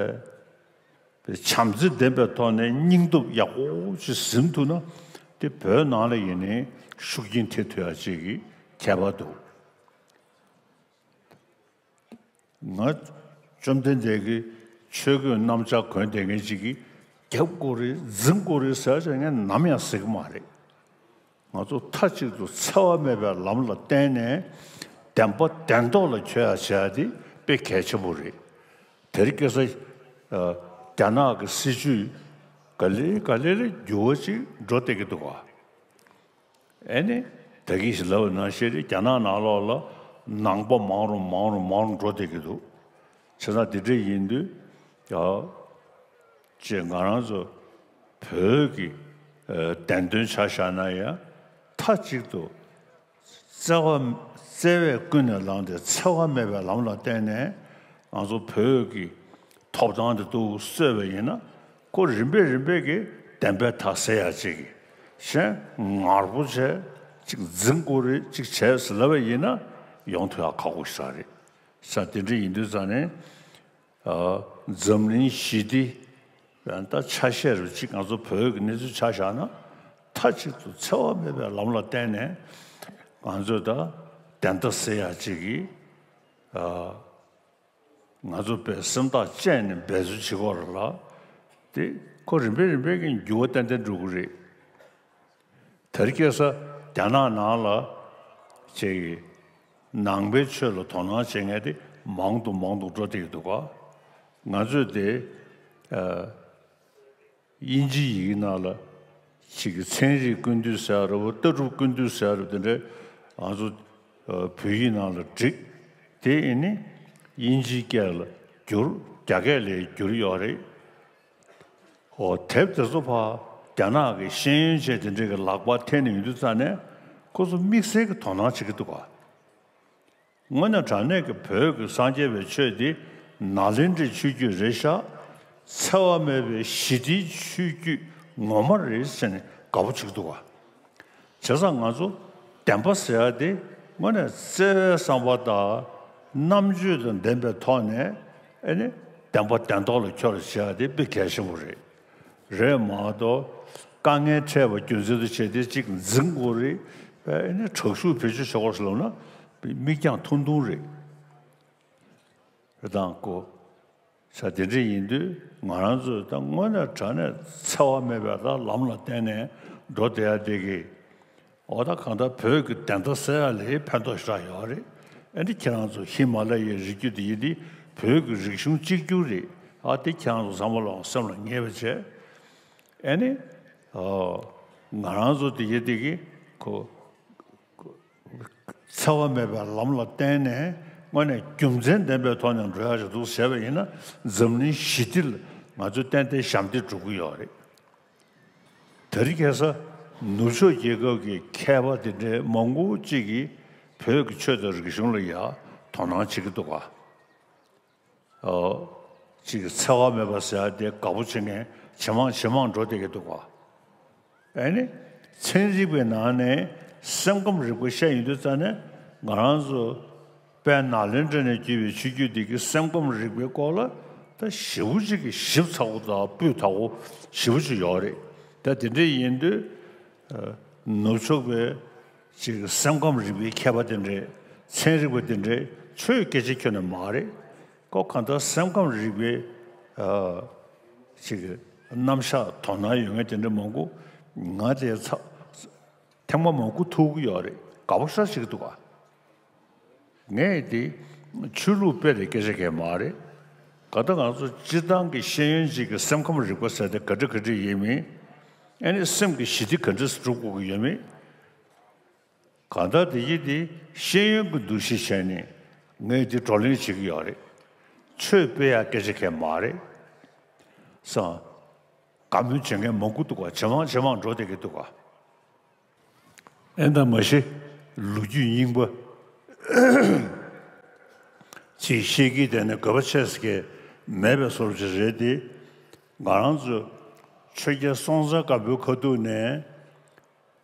བྱམས་བརྩེ་ལྡན་པའི་ཐོག་ནས་སྙིང་སྟོབས་ཡག་པོ་ཞིག་ཟིན་ཐུབ་ན། དེ་བོད་ནང་ལ་ཡིན་ནའི་ཤུགས་རྐྱེན་ཐེབས་ཐུབ་ཡ་ཅིག་གི་ཁྱད་པར་འདུག་ང་བཅོམ་ལྡན་འདས་ཀྱི་ཆོས་གོས་གནམ་ལྕགས་གོན་བསྡད་མཁན་ཅིག་གིས་རྒྱབ་དགོས་རེད། འཛིང་དགོས་རེད་ཟེར་བྱས་ངས་ནམ་ཡང་ཟེར་གྱི་མ་རེད། ང་ཚོ་མཐའ་གཅིག་ཏུ་འཚེ་བ་མེད་པའི་ལམ་ལ་བརྟེན་ནས་བདེན་པ་བདེན་ཐོག་ལ་འཁྱོལ་ཡ་བྱེད་ཡ་དེ་དཔེ་གལ་ཆེན་པོ་རེད། དེ་རིང་ཁ་སང་རྒྱ་ནག་གི་སྲིད་བྱུས་ག་ལེ་ག་ལེ་ལ་འགྱུར་བ་ཅིག་འགྲོ་བསྡད་ཀྱི་འདུག་ག་ཨ་ནི་ད་གིན་ཞིག་ལབ་པ་ནང་བཞིན་རེད། རྒྱ་ནག་ནང་ལོགས་ལ་ནང་པ་མང་རུ་མང་རུ་མང་རུ་འགྲོ་བསྡད་ཀྱི་འདུག་བྱས་ཙང་དེ་འདྲ་ཡིན་དུས་ཡ། ཅེས་ང་རང་ཚོ་བོད་ཀྱི་བདེན་དོན་ཆ་བཞག་ན་ཡང་མཐའ་གཅིག་ཏུ་བརྩེ་བ་བརྩེ་བས་ཀུན་ནས་བསླངས་ཏེ་འཚེ་བ་མེད་པའི་ལམ་ལ་བརྟེན་ནས་ང་ཚོ་བོད་ཀྱི་ཐོབ་ཐང་དེ་ཚོ་རྩོད་པ་ཡིན་ན། ཁོ་རིམ་པས་རིམ་པས་ཀྱིས་བདེན་པའི་མཐའ་གསལ་ཡ་ཅིག་གཞན་ངར་པོ་བྱས་ཅིག་འཛིང་དགོས་རེད། ཅིག་བྱས་ཟེར་ལབ་པ་ཡིན་ན་ཡོང་ཐུབ་ཡ་ཁག་པོ་ཞིག་རེད། ས་དེ་འདྲ་ཡིན་དུས་ཙང་ནས། འཛམ་གླིང་ཞི་བདེ་ད་ཆ་ཤས་རུ་གཅིག་ང་ཚོ་བོད་ཀྱི་གནས་ཚུལ་ཆ་བཞག་ན། མཐའ་གཅིག་ཏུ་འཚེ་བ་མེད་པའི་ལམ་ལ་བརྟེན་ནས་ང་ཚོས་ད་བདེན་མཐའ་གསལ་ཡག་ཅིག་གིས་ང་ཚོ་དཔེ་སེམས་ཐག་བཅད་ནས་འབད་རྩོལ་བྱེད་དགོས་རེད་ལ། དེ་ཁོ་རིམ་པས་རིམ་པས་ཀྱི་འགྱུར་བ་ཏན་ཏན་འགྲོ་གི་རེད། དེ་རིང་ཁ་སང་རྒྱ་ནག་ནང་ལ་ཅིག་ནང་པའི་ཆོས་ལ་དོ་སྣང་བྱེད་མཁན་དེ་མང་དུ་མང་དུ་འགྲོ་བསྡད་ཀྱི་འདུག་ག་ང་ཚོས་དེ་ཨ་དབྱིན་ཇིའི་ཡི་གེ་ནང་ལ་ཅིག་གི་ཚན་རིག་ཀུན་བཏུས་ཟེར་བ་རེད། ལྟ་གྲུབ་ཀུན་བཏུས་ཟེར་བ་རེད། དེ་འདྲའི་ང་ཚོ་ཨ་བོད་ཡིག་ནང་ལ་བསྒྲིགས། དེ་ཨ་ནི་དབྱིན་ཇིའི་སྐད་ལ་བསྒྱུར། རྒྱ་སྐད་ལ་བསྒྱུར་ཡོད་རེད། འོ་དེབ་དེ་ཚོ་ཕར་རྒྱ་ནག་གི་ཤེས་ཡོན་ཅན་དེ་འདྲས་ཀྱི་ལག་པར་ཐེབས་ནས་ཡོང་དུས་ཙང་ནས་ཁོ་ཚོ་དམིགས་བསལ་གྱི་དོ་སྣང་བྱེད་ཀྱི་འདུག་ག་དངོས་གནས་དྲང་གནས་ཀྱི་བོད་ཀྱི་སངས་རྒྱས་པའི་ཆོས་འདི་ནཱ་ལེནྡྲའི་ཆོས་བརྒྱུད་རེད་ཤག་འཚེ་བ་མེད་པའི་ཞི་བདེའི་ཆོས་བརྒྱུད་ངོ་མ་རེད་ཟེར་ནས་དགའ་པོ་བྱེད་ཀྱི་འདུག་ག་བྱས་ཙང་ང་ཚོ་བདེན་པ་ཟེར་ཡ་དེ་དངོས་གནས་བརྩེ་བའི་བསམ་པ་དང་རྣམ་དཔྱོད་དང་ལྡན་པའི་ཐོག་ནས་ཨ་ནི་བདེན་པ་བདེན་ཐོག་ལ་འཁྱོལ་བྱེད་ཡ་དེ་དཔེ་གལ་ཆེན་པོ་རེད། རེད་མ་གཏོགས་དཀའ་ངལ་འཕྲད་པ་རྒྱུ་མཚན་དུ་བྱས་ཏེ་གཅིག་འཛིང་དགོས་རེད། ཨ་ནི་དྲག་ཤུགས་བེད་སྤྱོད་བྱེད་དགོས་ཟེར་ལབ་ན་མིག་རྒྱང་ཐུང་ཐུང་རེད། རེད་དང་ཀོ། ས་དེ་འདྲ་ཡིན་དུས་ང་རང་ཚོས་ད་དངོས་གནས་དྲང་གནས་འཚེ་བ་མེད་པའི་ད་ལམ་ལ་བརྟེན་ནས་འགྲོ་བསྡད་ཡ་དེ་གི། འོ་ད་གང་ལྟར་བོད་ཀྱི་བདེན་མཐའ་གསལ་ཡ་ལ་ཕན་ཐོགས་ཞེ་དྲག་ཡོད་རེད། ཨ་ནི་ཁྱེད་རང་ཚོ་ཧི་མ་ལ་ཡའི་རི་རྒྱུད་དེ་ཡིན་དེ་བོད་ཀྱི་རིག་གཞུང་གཅིག་གྱུར་རེད། ཨ་དེ་ཁྱེད་རང་ཚོ་ཚང་མ་ལ་སེམས་ལ་ངེས་པ་བྱས། ཨ་ནི། ཨོ། ང་རང་ཚོ་དེ་གི་དེ་གི་ཁོ། འཚེ་བ་མེད་པའི་ལམ་ལ་བརྟེན་ནས་དངོས་གནས་རྒྱུ་མཚན་ལྡན་པའི་ཐོག་ནས་འགྲོ་ཡག་ཞིག་འདུག་ཟེར་བ་ཡིན་ན། འཛམ་གླིང་ཞི་བདེ་ལ་ང་ཚོ་ཏན་ཏན་ཞབས་འདེགས་སྒྲུབ་ཀྱི་ཡོད་རེད། དེ་རིང་ཁ་སང་ནུབ་ཕྱོགས་རྒྱལ་ཁབ་ཀྱི་མཁས་པ་དེ་འདྲའི་མང་པོ་ཅིག་གིས་བོད་ཀྱི་ཆོས་དང་རིག་གཞུང་ལ་ཡང་དོ་སྣང་བྱེད་ཀྱི་འདུག་ག་ཨོ། ཅིག་འཚེ་བ་མེད་པ་ཟེར་ཡ་དེ་དགའ་པོ་བྱེད་མཁན་ཇེ་མང་ཇེ་མང་འགྲོ་བསྡད་ཀྱི་འདུག་ག་ཨ་ནི་ཚན་རིག་པའི་ནང་ནས་སེམས་ཁམས་རིག་པ་བཤད་ཡོང་དུས་ཙང་ནས་ང་རང་ཚོ་དཔལ་ནཱ་ལེནྡྲ་ནས་བརྒྱུད་པའི་ཆོས་བརྒྱུད་འདི་གི་སེམས་ཁམས་རིག་པའི་སྐོར་ལ་ད་ཞེ་པོ་ཅིག་གི་ཞིབ་ཚགས་པོ་དང་སྤུས་དག་པོ་ཞེ་པོ་ཅིག་ཡོད་རེད། ད་དེ་འདྲ་ཡིན་དུས་ནུབ་ཕྱོགས་པའི་ཅིག་སེམས་ཁམས་རིག་པའི་མཁས་པ་དེ་འདྲས་ ཚན་རིག་པ་དེ་འདྲའི་ཆོས་སྐད་ཆ་ཁྱོན་ནས་མ་རེད། ཁོ་གང་ལྟར་སེམས་ཁམས་རིག་པའི་ཨ་ཅིག་རྣམ་གཞག་དོ་སྣང་ཡོད་མཁན་དེ་འདྲ་མང་པོ་ང་དེ་ཚ་ཐེངས་མ་མང་པོ་ཐུག་གི་ཡོད་རེད། དགའ་པོ་ཤ་ཞིག་འདུག་ག་ངས་དེ་ཆོས་ལུགས་སྤེལ་རེ་སྐད་ཆ་གས་མ་རེད། ག་ད་ང་ཚོ་སྤྱིར་བཏང་གི་ཤེས་ཡོན་ཅིག་གི་སེམས་ཁམས་རིག་པ་ཟེར་དེ་ག་འདྲ་ག་འདྲ་ཡིན་མིན། ཨ་ནི་སེམས་ཀྱི་ཞི་བདེ་ག་འདྲ་སྒྲུབ་དགོས་ཀྱི་ཡོད་མིན། གང་ལྟར་དེ་ཡིན་དེ་ཤེས་ཡོན་གྱི་འདུ་ཤེས་བྱས་ནས་ངས་དེ་བགྲོ་གླེང་བྱེད་ཀྱི་ཡོད་རེད། ཆོས་སྤེལ་ཡག་སྐད་ཆ་གས་མ་རེད། སང་། དགའ་མོས་བྱེད་མཁན་མང་པོ་འདུག་ག་ཇེ་མང་ཇེ་མང་འགྲོ་བསྡད་ཀྱི་འདུག་ག་ཨེ་ད་མ་གཞི་ལོ་རྒྱུས་རྙིང་པ་ཅིག་བཤད་ཀྱི་དེ་ནི་དགོས་པ་ཆེ་ས་གས་མེད་པའི་བཟོ་འདྲ་ཅིག་རེད་དེ། ང་རང་ཚོ་ཆོས་རྒྱལ་སྲོང་བཙན་སྒམ་པོའི་ཁ་ཐུག་ནས་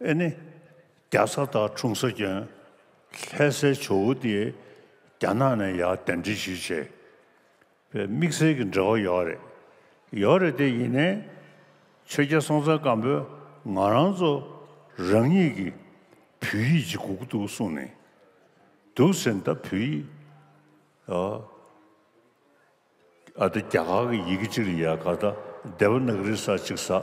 ཨེ་ནི་རྒྱ་བཟའ་དང་འཁྲུངས་ས་ཀྱང་ལྷ་སའི་ཇོ་བོ་དེ་རྒྱ་ནག་ནས་ཡར་གདན་འདྲེན་ཞུས་བྱས། པའི་དམིགས་བསལ་གྱི་འབྲེལ་བ་ཡོད་རེད། ཡོད་རེད་དེ་ཡིན་ནའི། ཆོས་རྒྱལ་སྲོང་བཙན་སྒམ་པོས་ང་རང་ཚོ་རང་ཉིད་ཀྱི་བོད་ཡིག་ཅིག་དགོས་ཀྱི་འདུག་གསུངས་ནས། འདུག་ཟེར་ན་ད་བོད་ཡིག་ཨ་ཨ་ད་རྒྱ་གར་གྱི་ཡི་གེ་གཅིག་ལ་ཡ་ག་ད་དེ་ཝ་ན་ག་རི་ས་གཅིག་ཟ།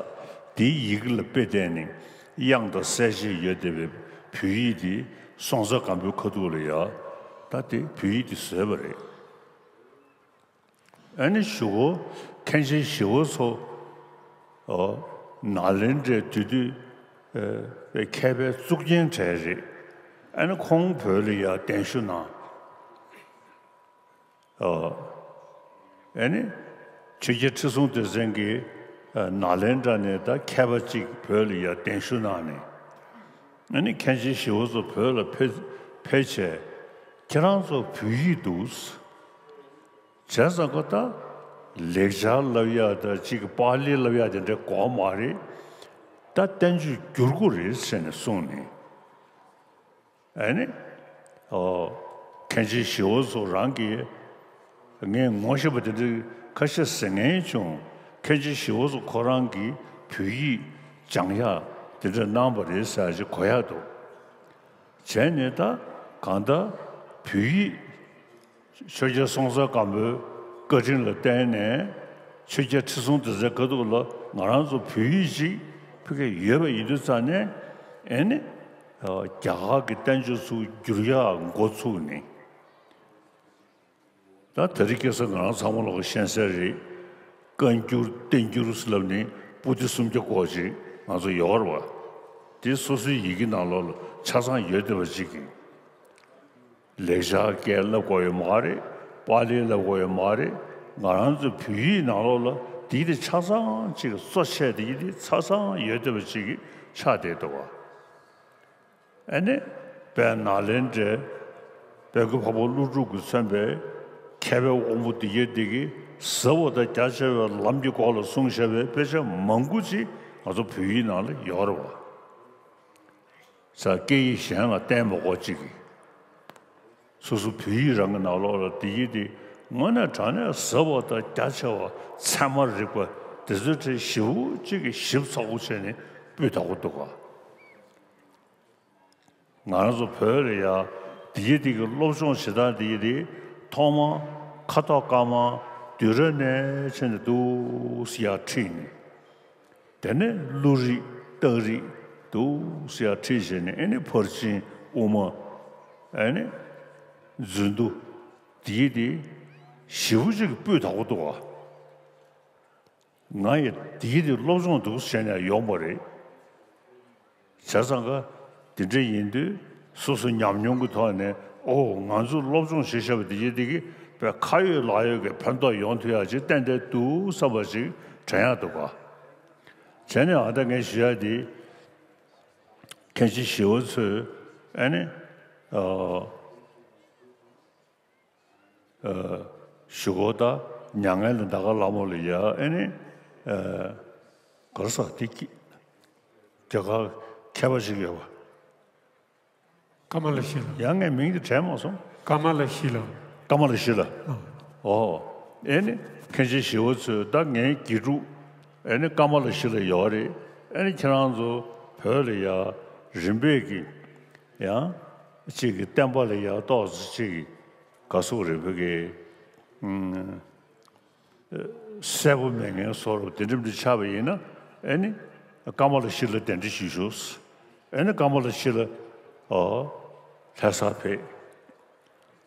དེའི་ཡི་གེ་ལ་དཔེ་བལྟས་ནས་དབྱངས་དང་གསལ་བྱེད་ཡོད་བསྡད་པའི་བོད་ཡིག་དེ་སྲོང་བཙན་སྒམ་པོའི་ཁ་ཐུག་ལ་ཡ་ད་དེ་བོད་ཡིག་དེ་བཟོས་པ་རེད། ཨ་ནི་གཞུག་གུ་མཁན་ཆེན་ཞི་བ་འཚོ། ཨོ། ནཱ་ལེནྡྲའི་དེ་དུས་ཨེ་མཁས་པའི་གཙུག་རྒྱན་གྲས་རེད། ཨ་ནི་ཁོང་བོད་ལ་ཡར་གདན་ཞུ་གནང་། ཨོ། ཨ་ནི་ཆོས་རྒྱལ་ཁྲི་སྲོང་ལྡེ་བཙན་གྱིས་ཨ་ནཱ་ལེནྡྲ་ནས་ད་མཁས་པ་གཅིག་བོད་ལ་ཡར་གདན་ཞུ་གནང་ནས། ཨ་ནི་མཁན་ཆེན་ཞི་བ་འཚོ་བོད་ལ་ཕེབས་ཕེབས་བྱས། ཁྱེད་རང་ཚོ་བོད་ཡིག་འདུག་བྱས་ཙང་ཀ་ད་ལེགས་སྦྱར་ལབ་ཡག་དང་གཅིག་གི་པཱ་ལི་ལབ་ཡག་དེ་འདྲའི་དགོས་མ་རེད། ད་བསྟན་བཅོས་བསྒྱུར་དགོས་རེད་ཟེར་ནས་གསུངས་ནས། ཨ་ནི། ཨོ། མཁན་ཆེན་ཞི་བ་འཚོ་རང་གིས་ངས་ངོ་ཤེས་པ་དེ་འདྲའི་ཁ་ཤས་ཟེར་མཁན་བྱུང་། མཁན་ཆེན་ཞི་བ་འཚོ་ཁོ་རང་གིས་བོད་ཡིག་སྦྱང་ཡག་དེ་འདྲ་གནང་བ་རེད་ཟེར་ཡག་ཅིག་གོ་ཡག་འདུག་བྱས་ནས་ད་གང་ལྟར་བོད་ཡིག་ཆོས་རྒྱལ་སྲོང་བཙན་སྒམ་པོའི་བཀའ་དྲིན་ལ་བརྟེན་ནས་ཆོས་རྒྱལ་ཁྲི་སྲོང་ལྡེ་བཙན་དཀའ་ཐུབ་ལ་ང་རང་ཚོ་བོད་ཡིག་ཅིག་ཕ་གིར་ཡོད་པ་ཡིན་དུས་ཙང་ནས་ཨེ་ནི་རྒྱ་གར་གྱི་བསྟན་བཅོས་ཚུར་བསྒྱུར་ཡག་འགོ་ཚུགས་ནས། ད་དེ་རིང་ཁ་སང་ང་རང་ཚང་མ་ལོག་གི་ཤེས་གསལ་རེད། བཀའ་འགྱུར་བསྟན་འགྱུར་ཟེར་ལབ་ནས་པོ་ཏི་སུམ་བརྒྱ་སྐོར་ཅིག་ང་ཚོ་ཡོད་རེད་བ། དེ་སོ་སོའི་ཡི་གེ་ནང་ལོགས་ལ་ཆ་ཚང་ཡོད་བསྡད་པ་ཅིག་གིས། ལེགས་སྦྱར་སྐད་བསླབ་དགོས་ཡོད་མ་རེད། པཱ་ལི་བསླབ་དགོས་ཡོད་མ་རེད། ང་རང་ཚོའི་བོད་ཡིག་ནང་ལོགས་ལ་དེ་དེ་ཆ་ཚང་ཅིག་གཙོ་ཆེ་དེ་དེ་ཆ་ཚང་ཡོད་བསྡད་པ་ཅིག་གིས་ཆགས་བསྡད་འདུག་བ། ཨ་ནི། དཔལ་ནཱ་ལེནྡྲའི་དཔལ་མགོན་འཕགས་པ་ཀླུ་སྒྲུབ་ཀྱིས་མཚོན་པའི་མཁས་པའི་དབང་པོ་འདི་གའི་འདི་གིས་ཟབ་པ་དང་རྒྱ་ཆེ་བའི་ལམ་གྱི་སྐོར་ལ་གསུངས་བཞག་པའི་དཔེ་ཆ་མང་པོ་ཅིག་ང་ཚོ་བོད་ཡིག་ནང་ལ་ཡོད་རེད་བ། ས་སྐད་ཡིག་གཞན་ལ་བརྟེན་མ་དགོས་ཅིག་གིས། སོ་སོ་བོད་ཡིག་རང་གི་ནང་ལོགས་ལ་འདི་ཡིག་འདི་དངོས་གནས་དྲང་གནས་ཟབ་པ་དང་རྒྱ་ཆེ་བ་ཚད་མ་རིག་པ་འདི་ཚོའི་གྲས་ཞེ་པོ་ཅིག་གིས་ཞིབ་ཚགས་པོ་བྱས་ནས་སྤུས་དག་པོ་འདུག་ག་ང་རང་ཚོ་བོད་ལ་ཡ་འདི་ཡིག་འདི་གི་སློབ་སྦྱོང་བྱེད་སྟངས་འདི་ཡིག་འདི་ཐོག་མ་ཁ་དོག་དཀར་དམར་དུས་རབས་ནས་བྱས་ནས་འདུག་སེ་ཡར་ཁྲིད་ནས། དེ་ནས་ཀླུ་རིགས་སྟག་རིགས་འདུག་སེ་ཡར་ཁྲིད་བྱས་ནས་ཨེ་ནི་ཕར་ཕྱིན་དབུ་མ། ཨེ་ནི་མཛོད་འདུ་འདི་ཡིག་འདི་ཞེ་པོ་ཅིག་གི་སྤུས་དག་པོ་འདུག་ག་ང་ཡི་དེའི་དེ་སློབ་སྦྱོང་འདུག་བྱས་ནས་ཡོང་བ་རེད། བྱས་ཙང་ཀ་དེ་འདྲ་ཡིན་དུས་སོ་སོ་ཉམས་མྱོང་གི་ཐོག་ནས་ཨོ་ང་ཚོ་སློབ་སྦྱོང་བྱེད་བཞག་པ་དེ་ཡི་དེ་གི་དཔེ་ཁ་ཡོད་ལག་ཡོད་ཀྱི་ཕན་ཐོགས་ཡོང་ཐུབ་ཡག་ཅིག་ཏན་ཏན་འདུག་བསམ་པ་ཅིག་དྲན་ཡག་འདུག་ག་བྱས་ནས་ཨ་ད་ངས་ཞུ་ཡག་དེ་མཁན་ཆེན་ཞི་བ་འཚོས་ཨ་ནི་ཨོ། ཨ། ཞུ་གོ་ད་མྱ་ངན་ལས་འདའ་ག་ལ་མོ་ལ་ཡ་ཨེ་ནི། ཨ། ག་རེ་ཟ་དེ་ཀི། རྒྱ་གར་མཁས་པ་ཞིག་ཡོད་པ། ཀ་མ་ལ་ཤི་ལ། ཡང་ངས་མིང་དེ་དྲན་མ་སོང་། ཀ་མ་ལ་ཤི་ལ། ཀ་མ་ལ་ཤི་ལ། ཨ། ཨོ། ཨེ་ནི་མཁན་ཆེན་ཞི་བ་འཚོས་ད་ངའི་དགེ་ཕྲུག་ཨེ་ནི་ཀ་མ་ལ་ཤི་ལ་ཡོད་རེད། ཨེ་ནི་ཁྱེད་རང་ཚོ་བོད་ལ་ཡ་རིམ་པས་ཀྱི་ཡང་། གཅིག་གི་བསྟན་པ་ལ་ཡ་ཏོག་ཙམ་གཅིག་གི་ག་སོག་རེ་བོད་ཀྱི་ཨུམ་གསལ་པོ་མེད་མཁན་བཟོ་འདྲ་དེ་འདྲ་མི་ཆགས་པ་ཡིན་ན། ཨེ་ནི་ཀ་མ་ལ་ཤི་ལ་གདན་འདྲེན་ཞུས་ཞུ། ཨེ་ནི་ཀ་མ་ལ་ཤི་ལ་ཨོ་ལྷ་སར་ཕེབས།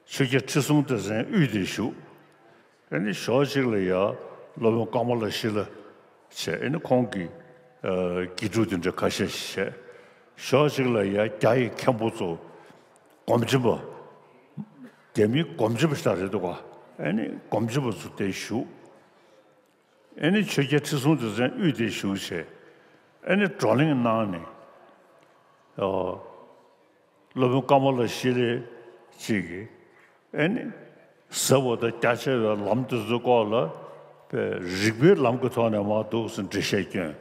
ཆོས་རྒྱལ་ཁྲི་སྲོང་ལྡེ་བཙན་དབུས་དེར་བཞུགས། ཨེ་ནི་ཞོགས་གཅིག་ལ་ཡ་སློབ་དཔོན་ཀ་མ་ལ་ཤི་ལ་བྱས། ཨེ་ནི་ཁོང་གི་ཨ་དགེ་ཕྲུག་དེ་འདྲ་ཁ་ཤས་ཤིག་བྱས། ཞོགས་གཅིག་ལ་ཡ་རྒྱ་ཡི་མཁན་པོ་ཚོ་སྒོམ་ཆེན་པ། རྒྱ་མིའི་སྒོམ་ཆེན་པ་ཞིག་རེད་འདུག་ག་ཨེ་ནི་སྒོམ་ཆེན་པ་ཚོ་དེར་བཞུགས། ཨེ་ནི་ཆོས་རྒྱལ་ཁྲི་སྲོང་ལྡེ་བཙན་དབུས་དེར་བཞུགས་བྱས། ཨེ་ནི་བགྲོ་གླེང་གནང་ནས། ཨོ། སློབ་དཔོན་ཀ་མ་ལ་ཤི་ལ་གཅིག་གིས་ཨེ་ནི་ཟབ་པོ་དང་རྒྱ་ཆེ་བའི་ལམ་དེ་ཚོའི་སྐོར་ལ་པའི་རིགས་པའི་ལམ་གྱི་ཐོག་ནས་མར་འདུག་སེ་འགྲེལ་བཤད་བསྐྱོན།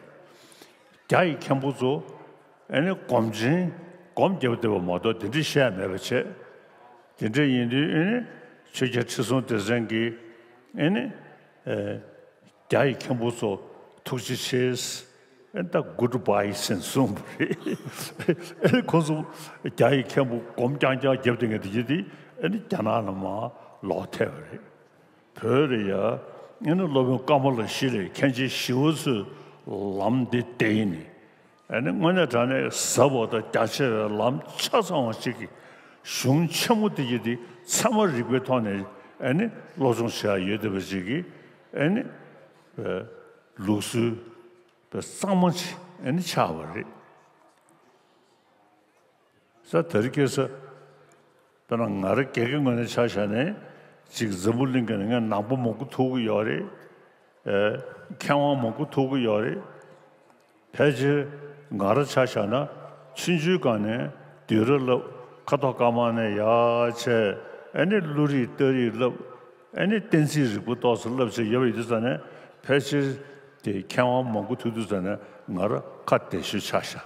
རྒྱ་ཡི་མཁན་པོ་ཚོ་ཨེ་ནི་སྒོམ་ཆེན་སྒོམ་བརྒྱབ་བསྡད་པ་མ་གཏོགས་དེ་འདྲ་བཤད་མེད་པ་བྱས། དེ་འདྲ་ཡིན་དུས་ཨེ་ནི་ཆོས་རྒྱལ་ཁྲི་སྲོང་ལྡེ་བཙན་གྱིས་ཨེ་ནི་ཨེ། རྒྱ་ཡི་མཁན་པོ་ཚོ་ཐུགས་རྗེ་ཆེ། ཨེ་ད་good bye ཟེར་གསུངས་པ་རེད། ཨེ་ཁོ་ཚོ་རྒྱ་ཡི་མཁན་པོ་སྒོམ་རྐྱང་རྐྱང་བརྒྱབ་བསྡད་མཁན་དེ་གྱད་དེ་ཨེ་ནི་རྒྱ་ནག་ལ་མར་ལོག་ཐལ་བ་རེད། བོད་ལ་ཡ་ཨེ་ནི་སློབ་དཔོན་ཀ་མ་ལ་ཤི་ལ་མཁན་ཆེན་ཞི་བ་འཚོའི་ལམ་འདི་བསྟན་ནས། ཨེ་ནི་དངོས་གནས་དྲང་གནས་ཟབ་པོ་དང་རྒྱ་ཆེ་བའི་ལམ་ཆ་ཚང་བ་ཞིག་གི་གཞུང་ཆེན་མོ་དེ་གྱད་དེ་ཚད་མ་རིག་པའི་ཐོག་ནས་ཨེ་ནི་སློབ་སྦྱོང་བྱེད་ཡ་ཡོད་བསྡད་པ་ཅིག་གི་ཨེ་ནི་ལུགས་སྲོལ་དཔེ་གཙང་མ་ཅིག་ཨེ་ནི་ཆགས་པ་རེད། ས་དེ་རིང་ཁ་སང་དཔེར་ན་ང་རང་སྒེར་གྱི་ངོས་ནས་ཆ་བཞག་ནས་ཅིག་འཛམ་བུ་གླིང་གི་ནང་ང་ནང་པ་མང་པོ་ཐུག་གི་ཡོད་རེད། ཨེ་མཁས་དབང་མང་པོ་ཐུག་གི་ཡོད་རེད། ཕལ་ཆེར་ང་རང་ཆ་བཞག་ན་ཆུང་ཆུང་སྒང་ནས་བསྡུས་གྲྭ་བསླབ། ཁ་ཐོག་དཀར་དམར་ནས་ཡར་བྱས། ཨེ་ནི་ཀླུ་རིགས་རྟ་རིགས་བསླབ། ཨེ་ནི་གཏན་ཚིགས་རིག་པ་ཏོག་ཙམ་བསླབ་བྱས་ཡོད་པ་ཡིན་དུས་ཙ་ནས་ཕལ་ཆེར་དེ་མཁས་དབང་མང་པོ་ཐུག་དུས་ཙ་ནས་ང་རང་ཁ་བདེ་ཤོས་ཆགས་ཤག་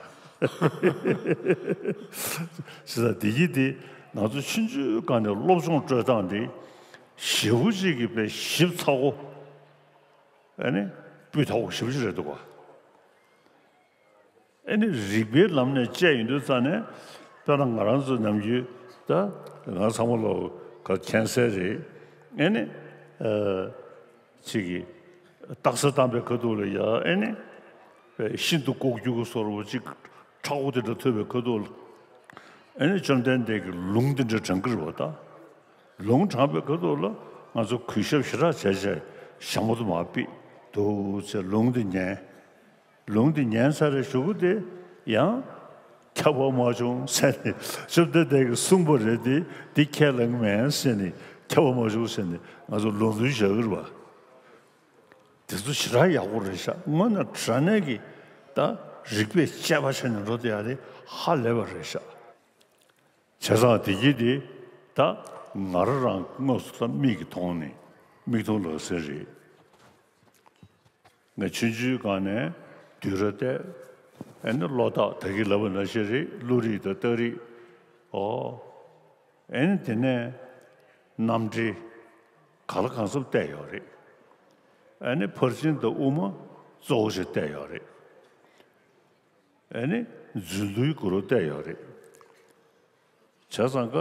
ཟེར་ད་དེ་གྱད་དེ་ང་ཚོ་ཆུང་ཆུང་སྒང་ནས་སློབ་སྦྱོང་སྤྲོད་སྟངས་དེ་ཞེ་པོ་ཅིག་གི་དཔེ་ཞིབ་ཚགས་པོ། ཨེ་ནི་སྤུས་དག་པོ་ཞེ་པོ་ཅིག་རེད་འདུག་ག་ཨེ་ནི་རིག་པའི་ལམ་ནས་དཔྱད་ཡོང་དུས་ཙ་ནས་དཔེར་ན་ང་རང་ཚོ་ནམ་རྒྱུན་ད་ང་ཚང་མ་ལོ་ག་མཁྱེན་གསལ་རེད། ཨེ་ནི་ཨ་ཅིག་གིས་རྟགས་གསལ་བཏང་པའི་ཁ་ཐུག་ལ་ཡ་ཨེ་ནི་ཤིན་ཏུ་ལྐོག་གྱུར་བཟོ་འདྲ་ཅིག་མཁྲེགས་པོ་དེ་འདྲ་ཐོས་པའི་ཁ་ཐུག་ལ་ཨེ་ནི་བཅོམ་ལྡན་འདས་ཀྱིས་ལུང་དེ་འདྲ་དྲངས་ཀྱི་རེད་པ། ད་ལུང་དྲངས་པའི་ཁ་ཐུག་ལ་ང་ཚོ་གུས་ཞབས་ཞེ་དྲག་བྱས་བྱས་ཞྭ་མོ་དེ་མར་ཕུད། འདུག་སེ་ལུང་དེ་ཉན། ལུང་དེ་ཉན་ཚར་བའི་གཞུག་གུ་དེ་ཡང་ཁྱབ་པ་མ་བྱུང་ཟེར་ནས། བཅོམ་ལྡན་འདས་ཀྱིས་གསུངས་པ་རེད་དེ། འདི་ཁས་བླངས་མེད་ཟེར་ནས། ཁྱབ་པ་མ་བྱུང་ཟེར་ནས་ང་ཚོ་ལུང་འདྲེན་བྱ་གི་རེད་པ། དེ་ཚོ་ཞེ་དྲག་ཡག་པོ་རེད་ཤག་དངོས་གནས་དྲང་གནས་ཀྱི་ད་རིག་པས་དཔྱད་པ་བྱས་ནས་འགྲོ་བསྡད་ཡ་དེ་ཧ་ལས་པ་རེད་ཤག་བྱས་ཙང་དེ་གྱད་དེ་ད་ང་རང་རང་དངོས་སུ་ད་མིག་གིས་མཐོང་ནས། མིག་མཐོང་ལག་ཟིན་རེད། ངས་ཆུང་ཆུང་སྒང་ནས་བསྡུས་གྲྭ་བལྟས། ཨེ་ནི་བློ་ཐག་ད་གིན་ལབ་པ་ནང་བཞིན་རེད། ཀླུ་རིགས་དང་རྟ་རིགས། ཨོ། ཨེ་ནི་དེ་ནས་གནམ་འདྲེ་ག་ལ་གང་འཚམ་བལྟས་ཡོད་རེད། ཨེ་ནི་ཕར་ཕྱིན་དང་དབུ་མ་གཙོ་བོ་ཞིག་བལྟས་ཡོད་རེད། ཨེ་ནི་རྫུ་འཕྲུལ་གུ་རུ་བལྟས་ཡོད་རེད། བྱས་ཙང་ཀ།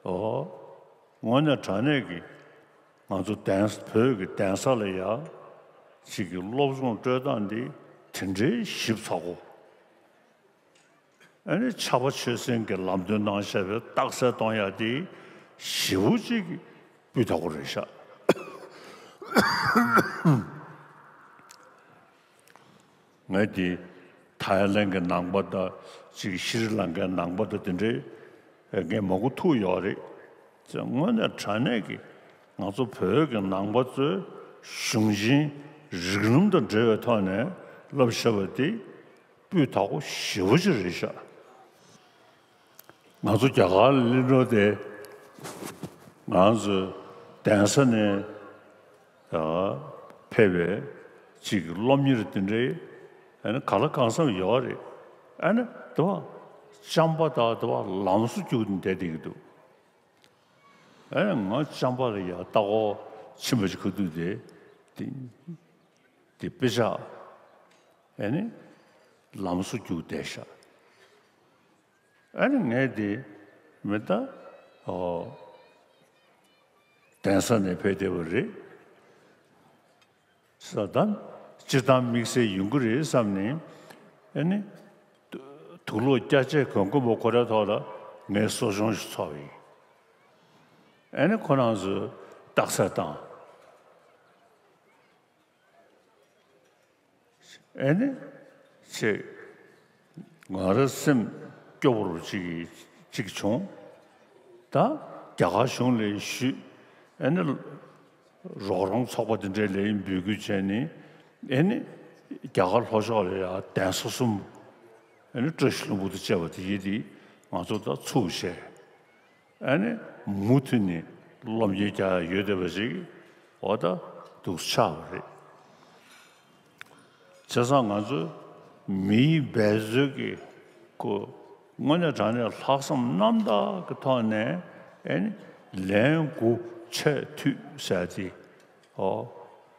ཨོ། དངོས་གནས་དྲང་གནས་ཀྱི་ང་ཚོ་གདན་བོད་ཀྱི་གདན་ས་ལ་ཡ་ཅིག་གི་སློབ་སྦྱོང་སྤྲོད་སྟངས་འདི་དེ་འདྲའི་ཞིབ་ཚགས་པོ། ཨ་ནི་ཕྱྭ་པ་ཆོས་སེང་གི་ལམ་སྟོན་གནང་བཞག་པའི་རྟགས་གསལ་གཏོང་ཡ་དེ་ཞེ་པོ་ཅིག་སྤུས་དག་པོ་རེད་ཤག་ངས་དེ་ཐའི་ལན་གྱི་ནང་པ་དང་ཅིག་ཤྲི་ལང་ཀའི་ནང་པ་དང་དེ་འདྲའི་ངས་མང་པོ་ཐུག་ཡོད་རེད། དངོས་གནས་དྲང་གནས་ཀྱི་ང་ཚོ་བོད་ཀྱི་ནང་པ་ཚོའི་གཞུང་ཆེན་རིགས་ལམ་དང་འབྲེལ་བའི་ཐོག་ནས་བསླབ་བཞག་པ་དེ་སྤུས་དག་པོ་ཞེ་པོ་ཅིག་རེད་ཤག་ང་ཚོ་རྒྱ་གར་ལ་སླེབས་འགྲོ་དེ་ང་ཚོའི་གདན་ས་ནས་ཕེབས་པའི་ཅིག་སློབ་གཉེར་དེ་འདྲའི་ཨ་ནི་ག་ལ་གང་འཚམ་ཡོད་རེད། ཨ་ནི་དེ་བ་བྱམས་པ་དང་དེ་བ་ལམ་སང་རྒྱུགས་ནས་བསྡད་བསྡད་ཀྱི་འདུག་ཨ་ནི་ང་བྱམས་པ་ལ་ཡ་ལྟ་སྐོར་ཕྱིན་པ་ཅིག་ཁ་ཐུག་དེ་དེ་དེ་དཔེ་ཆ་ཨ་ནི་ལམ་སང་རྒྱུགས་བསྡད་ཤག་ཨ་ནི་ངས་དེ་ མི་ད་ཨོ་གདན་ས་ནས་ཕེབས་བསྡད་པ་རེད། ས་ད་སྤྱིར་བཏང་དམིགས་བསལ་ཡོང་གི་རེད་བསམ་ནས། ཨ་ནི་དུག་ལོག་སྐྱ་ཆས་གོན་གོན་པོ་ཁོ་རའི་ཐོག་ལ་ངས་གསོ་སྦྱོང་ཞིག་ཚོགས་ཡིན། ཨ་ནི་ཁོ་རང་ཚོས་རྟགས་གསལ་བཏང་། ཨེ་ནི། ཅེས། ང་རང་སེམས་སྐྱོ་བོ་རུ་ཅིག་ཅིག་བྱུང་། ད་རྒྱ་གར་གཞུང་ལ་ཞུས། ཨེ་ནི། རོགས་རམ་ཚོགས་པ་དེ་འདྲས་ལ་འབོད་སྐུལ་བྱས་ནས། ཨེ་ནི། རྒྱ་གར་ལྷོ་ཕྱོགས་ལ་ཡང་གདན་ས་གསུམ། ཨེ་ནི་བཀྲ་ཤིས་ལྷུན་པོ་དང་བཅས་པ་དེ་ཡིན་དེ་ང་ཚོ་ད་ཚུགས་བྱས། ཨ་ནི་མུ་མཐུད་ནས་སློབ་གཉེར་རྒྱག་ཡ་ཡོད་བསྡད་པ་ཞིག་འོ་ད་འདུག་ཆགས་པ་རེད། བྱས་ཙང་ང་ཚོ་མིའི་འབད་རྩོལ་གྱི་སྐོར་དངོས་གནས་དྲང་གནས་ལྷག་བསམ་རྣམ་དག་གི་ཐོག་ནས་ཨ་ནི་ལན་དགུ་ཆད་མཐུད་ཟེར་ཏེ། ཨོ།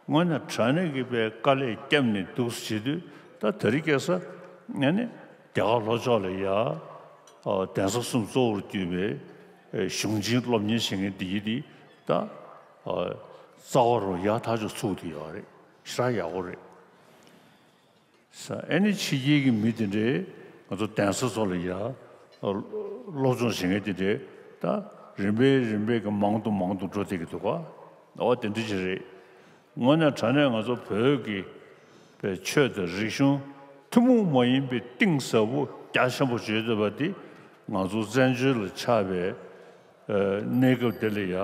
དངོས་གནས་དྲང་གནས་ཀྱི་པའི་དཀའ་ལས་བརྒྱབ་ནས་འདུག་སེ་བྱེད་དུས་ད་དེ་རིང་ཁ་སང་ཨ་ནི་རྒྱ་གར་ལྷོ་ཕྱོགས་ལ་ཡ། ཨོ། གདན་ས་གསུམ་གཙོ་བོར་གྱུར་པའི་ཨེ་གཞུང་ཆེན་སློབ་གཉེར་བྱེད་མཁན་འདི་ཡིན་དེ་ད། ཨོ། རྩ་བ་རུ་ཡག་ཐག་ཆོད་ཚུགས་བསྡད་ཡོད་རེད། ཞེ་དྲག་ཡག་པོ་རེད། ས་ཨེ་ནི་ཕྱི་རྒྱལ་གྱི་མི་དེ་འདྲས་ང་ཚོ་གདན་ས་ཚོ་ལ་ཡ། སློབ་སྦྱོང་བྱེད་མཁན་དེ་འདྲས་ད་རིམ་པས་རིམ་པས་ཀྱི་མང་དུ་མང་དུ་འགྲོ་བསྡད་ཀྱི་འདུག་ག་འོ་དེ་འདྲ་ཅིག་རེད། དངོས་གནས་དྲང་གནས་ང་ཚོ་བོད་ཀྱི་པའི་ཆོས་དང་རིག་གཞུང་ཐུན་མོང་མ་ཡིན་པའི་གཏིང་ཟབ་པོ་རྒྱ་ཆེན་པོ་བརྗོད་བསྡད་པ་འདི་ང་ཚོ་བཙན་བྱོལ་ལ་ཆགས་པའི་གནས་སྐབས་དེ་ལ་ཡ་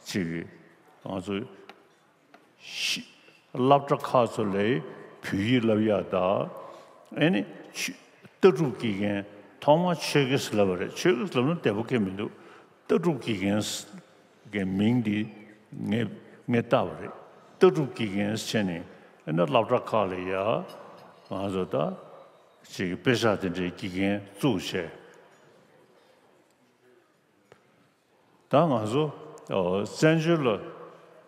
ཅིག་ང་ཚོ། ཤི། སློབ་གྲྭ་ཁག་ཚོ་ལས་བོད་ཡིག་བསླབ་ཡག་དང་། ཨེ་ནི། ཆོས། ལྟ་གྲུབ་དགེ་རྒན་ཐོག་མར་ཆོས་དགེ་ཟེར་ལབ་པ་རེད། ཆོས་དགེ་ཟེར་ལབ་ན་བདེ་པོ་སྐད་མི་འདུག་ལྟ་གྲུབ་དགེ་རྒན་གྱི་མིང་འདི་ངས་ངས་བཏགས་པ་རེད། ལྟ་གྲུབ་དགེ་རྒན་ཟེར་ནས་ཨེ་ན་སློབ་གྲྭ་ཁག་ལ་ཡ་ང་ཚོ་ད་ཅིག་དཔེ་ཆ་དེ་འདྲའི་དགེ་རྒན་བཙུགས་བྱས། ད་ང་ཚོ་ཨོ་བཙན་བྱོལ་ལ་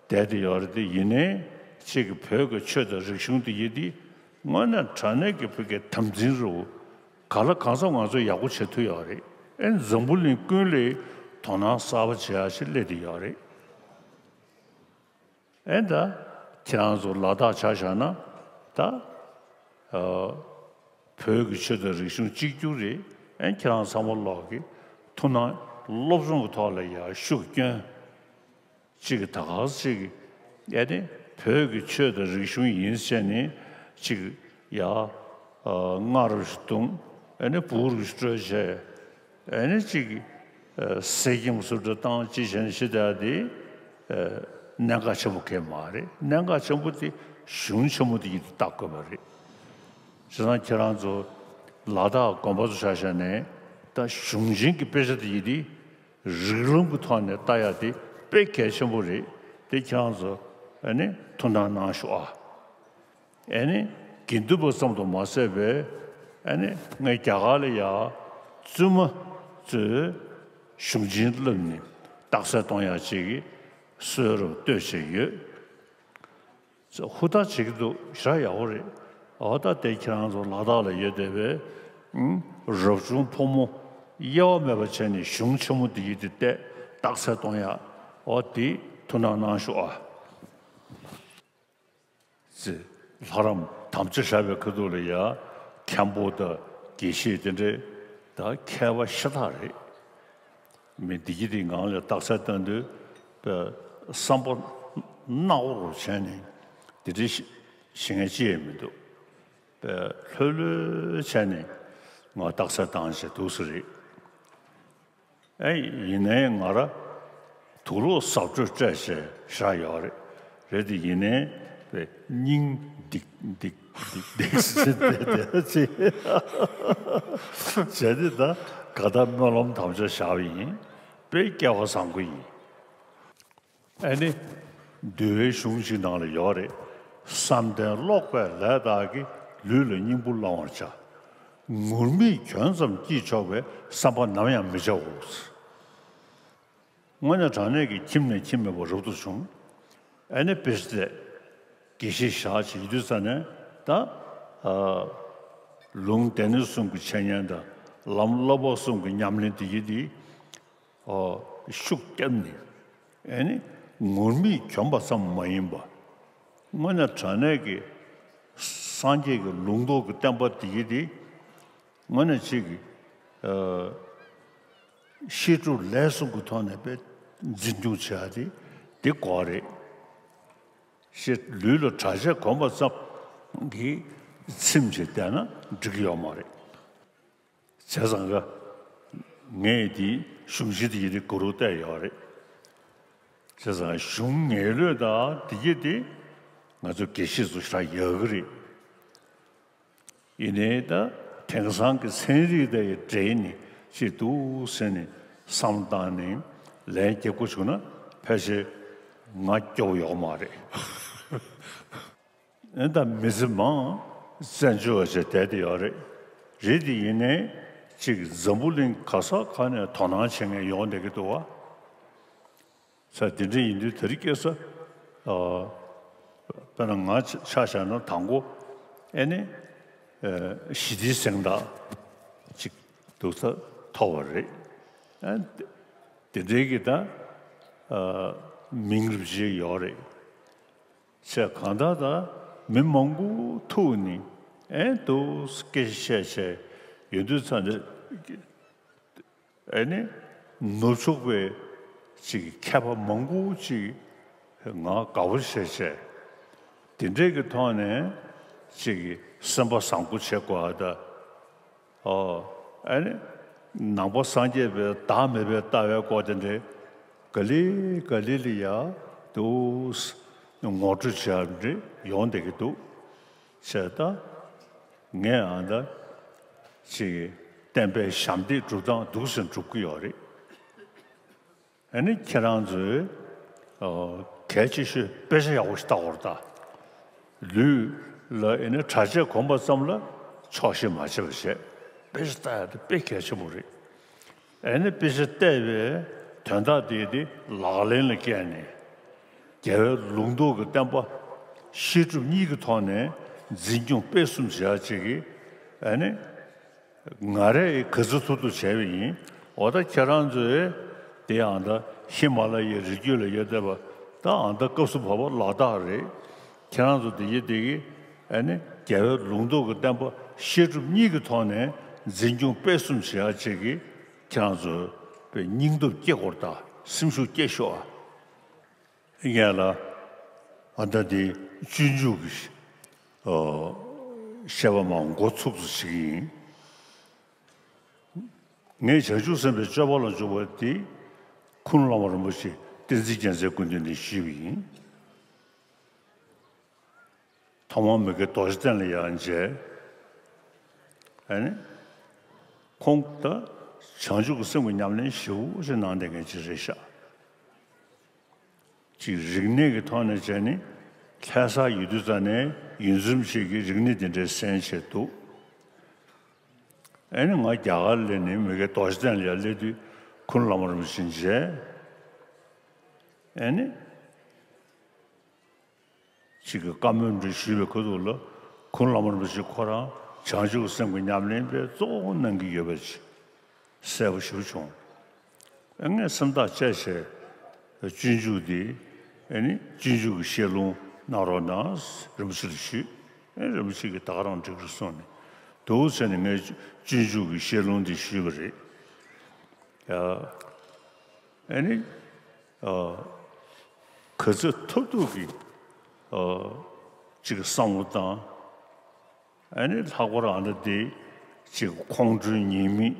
བསྡད་དེ་ཡོད་རེད་དེ་ཡིན་ནའི་ཅིག་གི་བོད་ཀྱི་ཆོས་དང་རིག་གཞུང་དེ་ཡིན་དེ་དངོས་གནས་དྲང་གནས་ཀྱི་བོད་ཀྱི་དམ་འཛིན་རུ་ག་ལ་གང་འཚམ་ང་ཚོ་ཡག་པོ་བྱེད་ཐུབ་ཡོད་རེད། ཨེ་འཛམ་བུ་གླིང་ཀུན་ལས་དོ་སྣང་གསར་པ་བྱེད་ཡག་ཞིག་སླེབས་དེ་ཡོད་རེད། ཨེ་ད་ཁྱེད་རང་ཚོ་ལ་དྭགས་ཆ་བཞག་ན་ད་ཨ་བོད་ཀྱི་ཆོས་དང་རིག་གཞུང་གཅིག་གྱུར་རེད། ཨེ་ཁྱེད་རང་ཚང་མ་ལོག་གི་ཐུགས་སྣང་སློབ་སྦྱོང་གི་ཐོག་ལ་ཡར་ཤུགས་བསྐྱོན། གཅིག་གི་ད་ག་ཅིག་གི་ཨེ་ནི་བོད་ཀྱི་ཆོས་དང་རིག་གཞུང་ཡིན་ཟེར་ནས་གཅིག་ཡ་ཨ་སྔ་རུ་ཞིག་བརྡུངས། ཨེ་ནི་བུ་རུ་ཞིག་སྤྲོད་བྱས། ཨེ་ནི་གཅིག་ཨ་གསེར་སྐྱེམས་སུ་འགྲོ་བཏང་གཅིག་བྱས་ནས་ཤི་བསྡད་དེ་ཨ་གནད་འགག་ཆེན་པོ་གང་མ་རེད། གནད་འགག་ཆེན་པོ་དེ་གཞུང་ཆེན་མོ་དེ་ཡིན་དུ་བལྟ་དགོས་པ་རེད། བྱས་ཙང་ཁྱེད་རང་ཚོ་ལ་དྭགས་དགོན་པ་ཚོ་ཆ་བཞག་ནས་ད་གཞུང་ཆེན་གྱི་དཔེ་ཆ་དེ་ཡིན་དེ། རིགས་ལམ་གྱི་ཐོག་ནས་ལྟ་ཡག་དེ་དཔེ་གལ་ཆེན་པོ་རེད། དེ་ཁྱེད་རང་ཚོ་ཨ་ནི་ཐུགས་སྣང་གནང་ཤོག་ཨ། ཨ་ནི་དགེ་འདུན་པ་ཙམ་དུ་མ་ཟད་པའི་ཨ་ནི་ངས་རྒྱ་གར་ལ་ཡ་བཙུན་མ་ཚོས་གཞུང་ཆེན་བསླབས་ནས་རྟགས་གསལ་གཏོང་ཡག་ཅིག་གི་སྲོལ་རུ་གཏོད་བྱས་ཡོད། ཧུར་ཐག་བྱེད་ཀྱི་འདུག་ཞེ་དྲག་ཡག་པོ་རེད། འོ་ད་དེ་ཁྱེད་རང་ཚོ་ལ་དྭགས་ལ་ཡོད་བསྡད་པའི་ཨུམ་རབ་བྱུང་ཕོ་མོ་དབྱེ་བ་མེད་པ་བྱས་ནས་གཞུང་ཆེན་མོ་འདི་ཡིན་དེ་བལྟས་རྟགས་གསལ་གཏོང་ཡག་འོ་དེ་ཐུགས་སྣང་གནང་ཤོག་ཨ། ཙི། ལྷ་རམས་དམ་བཅའ་བཞག་པའི་ཁ་ཐུག་ལ་ཡ་མཁན་པོ་དང་དགེ་བཤེས་དེ་འདྲས་ད་མཁས་པ་ཤ་སྟག་རེད། མི་འདི་གི་དེ་ངང་ལ་རྟགས་གསལ་བཏང་དུས་པའི་བསམ་པ་སྣ་བོ་རུ་བྱས་ནས་དེ་འདྲའི་ཤེས་མཁན་ཅི་ཡང་མི་འདུག་པའི་ལྷོད་ལྷོད་བྱས་ནས་ང་རྟགས་གསལ་བཏང་བྱས་འདུག་སེ་རེད། ཨེ་ཡིན་ནའི་ང་ར་དུག་ལོག་གཟབ་སྤྲོས་སྤྲད་བྱས་བཞག་ཡོད་རེད། རེད་དེ་ཡིན་ནའི་པའི་སྙིང་ལྡིག་ལྡིག་ལྡིག་ལྡིག་ཟེར་ཏེ་བྱས་ཏེ་ད་ག་ད་སྨོན་ལམ་དམ་བཅའ་བཞག་པ་ཡིན། དཔེ་སྐལ་བ་བཟང་པོ་ཡིན། ཨ་ནི། འདུལ་བའི་གཞུང་ཞིག་ནང་ལ་ཡོད་རེད། བསམ་གཏན་ཀློག་པའི་ལས་དག་གིས། ལུས་ལ་སྙིང་པོ་བླང་བར་བྱ། ངུར་སྨྲིག་གྱོན་ཙམ་སྐྱིད་ཆོག་པའི། བསམ་པ་ནམ་ཡང་མི་བྱའོ། དངོས་གནས་དྲང་གནས་ཀྱི་ཁྱིམ་ནས་ཁྱིམ་མེད་པ་རབ་ཏུ་བྱུང་། ཨ་ནི་དཔེ་སྟེ། དགེ་བཤེས་བཞག་ཅིག་ཡིན་དུས་ཙ་ནས་ད། ཨ། ལུང་སྡེ་སྣོད་གསུམ་གྱི་འཆད་ཉན་དང་ལམ་བསླབ་པ་གསུམ་གྱི་ཉམས་ལེན་དེ་ཡིན་ཏེ། ཤུགས་བརྒྱབ་ནས་ཨེ་ནི་ངུར་སྨྲིག་གྱོན་པ་ཙམ་མ་ཡིན་པ། དངོས་གནས་དྲང་གནས་ཀྱི་སངས་རྒྱས་ཀྱི་ལུང་རྟོགས་ཀྱི་བསྟན་པ་འདི་ཡིན་ཏེ། དངོས་གནས་གཅིག་གི་ཨ་བཤད་སྒྲུབ་ལས་གསུམ་གྱི་ཐོག་ནས་དཔེ་འཛིན་སྐྱོང་བྱེད་ཡ་དེ་འདི་དགོས་རེད། ཞེས་ལུས་ལ་གྲྭ་ཆས་གོན་པ་ཙམ་གྱིས་ཚིམ་བྱས་བསྡད་ན་འགྲིག་གི་ཡོད་མ་རེད། བྱས་ཙང་ཀ་ངས་དེའི་གཞུང་ཆེན་དེ་ཡི་དེ་གུ་རུ་བལྟས་ཡོད་རེད། བྱས་ཙང་གཞུང་ངེས་ལུགས་དང་དེ་གྱད་དེ་ང་ཚོ་དགེ་བཤེས་ཚོ་ཞེ་དྲག་ཡག་གི་རེད། ཡིན་ནའི་ད་དེང་སང་གི་ཚན་རིག་དང་ཡི་འབྲེལ་ནས་ཅིག་འདུག་ཟེར་ནས་བསམ་བཏང་ནས་ལན་རྒྱབ་དགོས་བྱུང་ན་ཕལ་ཆེར་ང་སྐྱོ་པོ་ཡོད་མ་རེད། ཨེ་ད་མི་ཚེ་མང་བཙན་བྱོལ་བ་ཞིག་བསྡད་དེ་ཡོད་རེད། རེད་དེ་ཡིན་ནའི་ཅིག་འཛམ་བུ་གླིང་ག་ས་ག་ནས་དོ་སྣང་བྱེད་མཁན་ཡོང་བསྡད་ཀྱི་འདུག་བ། ས་དེ་འདྲ་ཡིན་དུས་དེ་རིང་ཁ་སང་ཨ་དཔེར་ན་ང་ཆ་ཆ་བཞག་ན་དང་པོ་ཨེ་ནི་ཨ་ཞི་བདེའི་གཟེངས་རྟགས་ཅིག་འདུག་ས་ཐོབ་པ་རེད། ཨ་དེ་འདྲའི་གི་ད་ཨ་མིང་རུ་བྱེད་ཡོད་རེད། བྱས་གང་ལྟར་ད་མི་མང་པོ་ཐུག་ནས་ཨེ་འདུག་སྐད་ཆ་བཤད་བྱས་ཡོད་དུས་ཙང་ནས་ཨེ་ནི་ནུབ་ཕྱོགས་པའི་ཅིག་མཁས་པ་མང་པོ་ཅིག་ང་དགའ་པོ་བྱས་བྱས་དེ་འདྲས་ཀྱི་ཐོག་ནས་ཅིག་སེམས་པ་བཟང་པོ་བྱེད་དགོས་ཨ་ད། ཨོ། ཨ་ནི། ནང་པ་སངས་རྒྱས་པའི་བདག་མེད་པའི་ལྟ་བའི་སྐོར་དེ་འདྲའི་ག་ལེ་ག་ལེ་ལ་ཡ་འདུག་ངོ་སྤྲོད་བྱེད་ཡ་འདྲ་ཡོང་བསྡད་ཀྱི་འདུག་བྱས་ད། ངས་ཨ་ད་ཅིག་བསྟན་པའི་ཞབས་འདེགས་སྒྲུབ་སྟངས་འདུག་སེ་སྒྲུབ་ཀྱི་ཡོད་རེད། ཨ་ནི་ཁྱེད་རང་ཚོས་ཨ་གལ་ཆེ་ཤོས་དཔེ་ཆ་ཡག་པོ་ཞིག་ལྟ་དགོས་རེད་ད། ལུས་ལ་ཨ་ནི་གྲྭ་ཆས་གོན་པ་ཙམ་ལ་ཆོག་ཤེས་མ་བྱེད་པ་བྱས། དཔེ་ཆ་ལྟ་ཡ་དེ་དཔེ་གལ་ཆེན་པོ་རེད། ཨ་ནི་དཔེ་ཆ་བལྟས་པའི་དོན་དག་དེ་དེ་ལག་ལེན་ལ་བཀལ་ནས་རྒྱལ་བའི་ལུང་རྟོགས་ཀྱི་བསྟན་པ་བཤད་སྒྲུབ་གཉིས་ཀྱི་ཐོག་ནས་འཛིན་སྐྱོང་སྤེལ་གསུམ་བྱེད་ཡ་ཅིག་གིས་ཨ་ནི། ང་རས་ག་ཚོད་ཐུབ་ཐུབ་བྱས་པ་ཡིན། འོ་ད་ཁྱེད་རང་ཚོས་དེ་ཡང་ད་ཧི་མ་ལ་ཡའི་རི་རྒྱུད་ལ་ཡོད་བསྡད་པ་ད་ཨ་ད་སྐབས་སུ་བབ་པ་ལ་དྭགས་རེད། ཁྱེད་རང་ཚོ་དེ་ཡི་དེ་གི་ཨ་ནི་རྒྱལ་བའི་ལུང་རྟོགས་ཀྱི་བསྟན་པ་བཤད་སྒྲུབ་གཉིས་ཀྱི་ཐོག་ནས་འཛིན་སྐྱོང་སྤེལ་གསུམ་བྱེད་ཡ་ཅིག་གིས་ཁྱེད་རང་ཚོ་དཔེ་སྙིང་སྟོབས་སྐྱེ་དགོས་རེད་ད། སེམས་ཤུགས་སྐྱེ་ཤོག་ཨ། ངས་ལ་ཨ་ད་དེ་སྤྱོད་འཇུག་གི་ཨ་བཤད་པ་མ་འགོ་ཚུགས་སུ་ཞིག་ཡིན། ངས་བྱང་ཆུབ་སེམས་དཔའི་སྤྱོད་པ་ལ་འཇུག་པ་དེ་ཁུ་ནུ་བླ་མ་རིན་པོ་ཆེ་བསྟན་འཛིན་རྒྱལ་མཚན་སྐུ་མདུན་ནས་ཞུས་པ་ཡིན། ཐོག་མར་མི་དགེ་རྡོ་རྗེ་གདན་ལ་ཡར་མཇལ། ཨ་ནི། ཁོང་ད་བྱང་ཆུབ་ཀྱི་སེམས་ཀྱི་ཉམས་ལེན་ཞེ་པོ་ཅིག་གནང་བསྡད་མཁན་ཅིག་རེད་ཤག་ཅིག་རིག་གནས་ཀྱི་ཐོག་ནས་བྱས་ནས་ལྷ་ས་ཡོད་དུས་ཙང་ནས་ཡུལ་འཛོམས་ཤིག་གིས་རིག་གནས་འདི་འདྲའི་གསན་བྱས་འདུག་ཨ་ནི་ང་རྒྱ་གར་སླེབས་ནས་མི་དགེ་རྡོ་རྗེ་གདན་ལ་ཡར་སླེབས་དུས་ཁུ་ནུ་བླ་མ་རིན་པོ་ཆེ་མཇལ། ཨ་ནི། ཅིག་གི་བཀའ་མོལ་འདྲ་ཞུས་པའི་ཁ་ཐུག་ལ་ཁུ་ནུ་བླ་མ་རིན་པོ་ཆེ་ཁོ་རང་བྱང་ཆུབ་སེམས་ཀྱི་ཉམས་ལེན་དཔེ་གཙོ་བོ་གནང་གི་ཡོད་པ་ཅིག་གསལ་པོ་ཞེ་པོ་བྱུང་། ཨ་ངས་སེམས་ཐག་བཅད་བྱས་སྤྱོད་འཇུག་འདི་ཨ་ནི་སྤྱོད་འཇུག་གི་བཤད་ལུང་གནང་རོགས་གནང་རིན་པོ་ཆེ་ལ་ཞུས། ཨ་རིན་པོ་ཆེ་གིས་ད་ག་རང་འགྲིག་རེད་གསུངས་ནས་འདུག་ཟེར་ནས་ངས་སྤྱོད་འཇུག་གི་བཤད་ལུང་འདི་ཞུས་པ་རེད། ཡ། ཨ་ནི། ཨ། ག་ཚོད་ཐུབ་ཐུབ་ཀྱིས། ཨ། ཅིག་བསམ་བློ་བཏང་། ཨ་ནི་ལྷག་པར་ཨ་ནི་དེ་ཅིག་ཁོང་ཁྲོའི་ཉེས་དམིགས།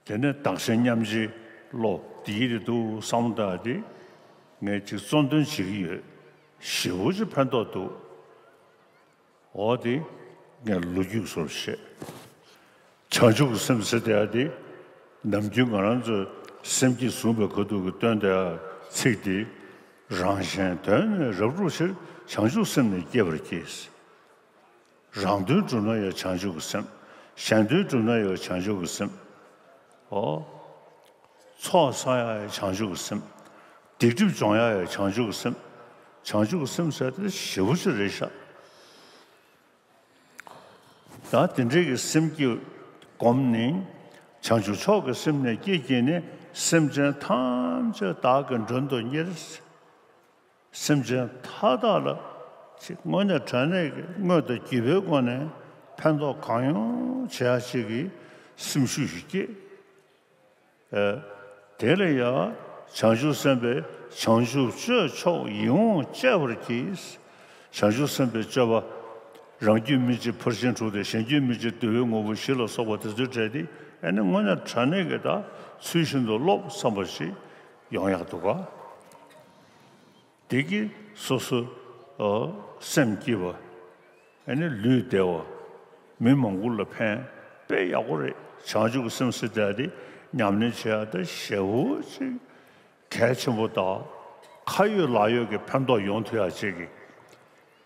དེ་ནས་བདག་གཞན་མཉམ་བརྗེའི་བློ་དེའི་རེད་འདུག་བསམ་བློ་བཏང་སྟེ་ངས་ཅིག་གཙོ་འདོན་བྱེད་ཀྱི་ཡོད། ཞེ་པོ་ཅིག་ཕན་ཐོགས་འདུག་འོ་དེ་ངས་ལོ་རྒྱུས་སོར་བཤད། བྱང་ཆུབ་ཀྱི་སེམས་ཟེར་དེ་ཡ་དེ་ནམ་རྒྱུན་ང་རང་ཚོའི་སེམས་བསྐྱེད་བཟུང་བའི་ཁ་ཐུག་གི་དོན་དེ་ཚིག་དེ། རང་གཞན་དོན་ནི་རབ་བསྒྲུབ་ཕྱིར། བྱང་ཆུབ་སེམས་ནི་བསྐྱེད་པར་བགྱི། རང་དོན་བསྒྲུབ་ན་ཡང་བྱང་ཆུབ་ཀྱི་སེམས། གཞན་དོན་བསྒྲུབ་ན་ཡང་བྱང་ཆུབ་ཀྱི་སེམས། ཨོ། ཚོགས་བསགས་ཡ་ཡང་བྱང་ཆུབ་ཀྱི་སེམས། སྡིག་སྒྲིབ་སྦྱོང་ཡ་ཡང་བྱང་ཆུབ་ཀྱི་སེམས། བྱང་ཆུབ་ཀྱི་སེམས་ཟེར་དེ་ཞེ་པོ་ཅིག་རེད་ཤག་ད་དེ་འདྲའི་གི་སེམས་ཀྱིས་བསྒོམས་ནས་ བྱང་ཆུབ་མཆོག་གི་སེམས་ནི་བསྐྱེད་བགྱིས་ནས། སེམས་ཅན་ཐམས་ཅད་བདག་གིས་མགྲོན་དུ་གཉེར། སེམས་ཅན་མཐའ་དག་ལ་ཅིག་དངོས་གནས་དྲང་གནས་ཀྱི་དངོས་དང་བརྒྱུད་པའི་སྒོ་ནས་ཕན་ཐོགས་གང་ཡོང་བྱེད་ཡ་ཅིག་གི་སེམས་ཤུགས་ཤིག་སྐྱེད། ཨེ། དེ་ལ་ཡང་བྱང་ཆུབ་སེམས་དཔས་བྱང་ཆུབ་སྤྱོད་མཆོག་ཡིད་འོང་སྤྱད་པར་བགྱི། བྱང་ཆུབ་སེམས་དཔའི་སྤྱོད་པ། རང་རྒྱུད་སྨིན་བྱེད་ཕར་ཕྱིན་དྲུག་དང་། གཞན་རྒྱུད་སྨིན་བྱེད་བདེ་བའི་དངོས་པོ་བཞི་ལ་སོགས་པ་དེ་ཚོའི་གྲས་དེ་ཨ་ནི་དངོས་གནས་དྲང་གནས་ཀྱི་ད་ཚུལ་བཞིན་དུ་སློབ་བསམ་པ་ཞིག་ཡོང་ཡག་འདུག་ག། དེ་གིས་སོ་སོ་ཨ་སེམས་སྐྱིད་པ། ཨ་ནི་ལུས་བདེ་བ། མི་མང་པོ་ལ་ཕན་དཔེ་ཡག་པོ་རེད། བྱང་ཆུབ་ཀྱི་སེམས་ཟེར་དེ་དེ་ཉམས་ལེན་བྱེད་ཡག་དེ་ཞེ་པོ་ཅིག་གལ་ཆེན་པོ་དང་། ཁ་ཡོད་ལག་ཡོད་ཀྱི་ཕན་ཐོགས་ཡོང་ཐུབ་ཡག་ཅིག་གི།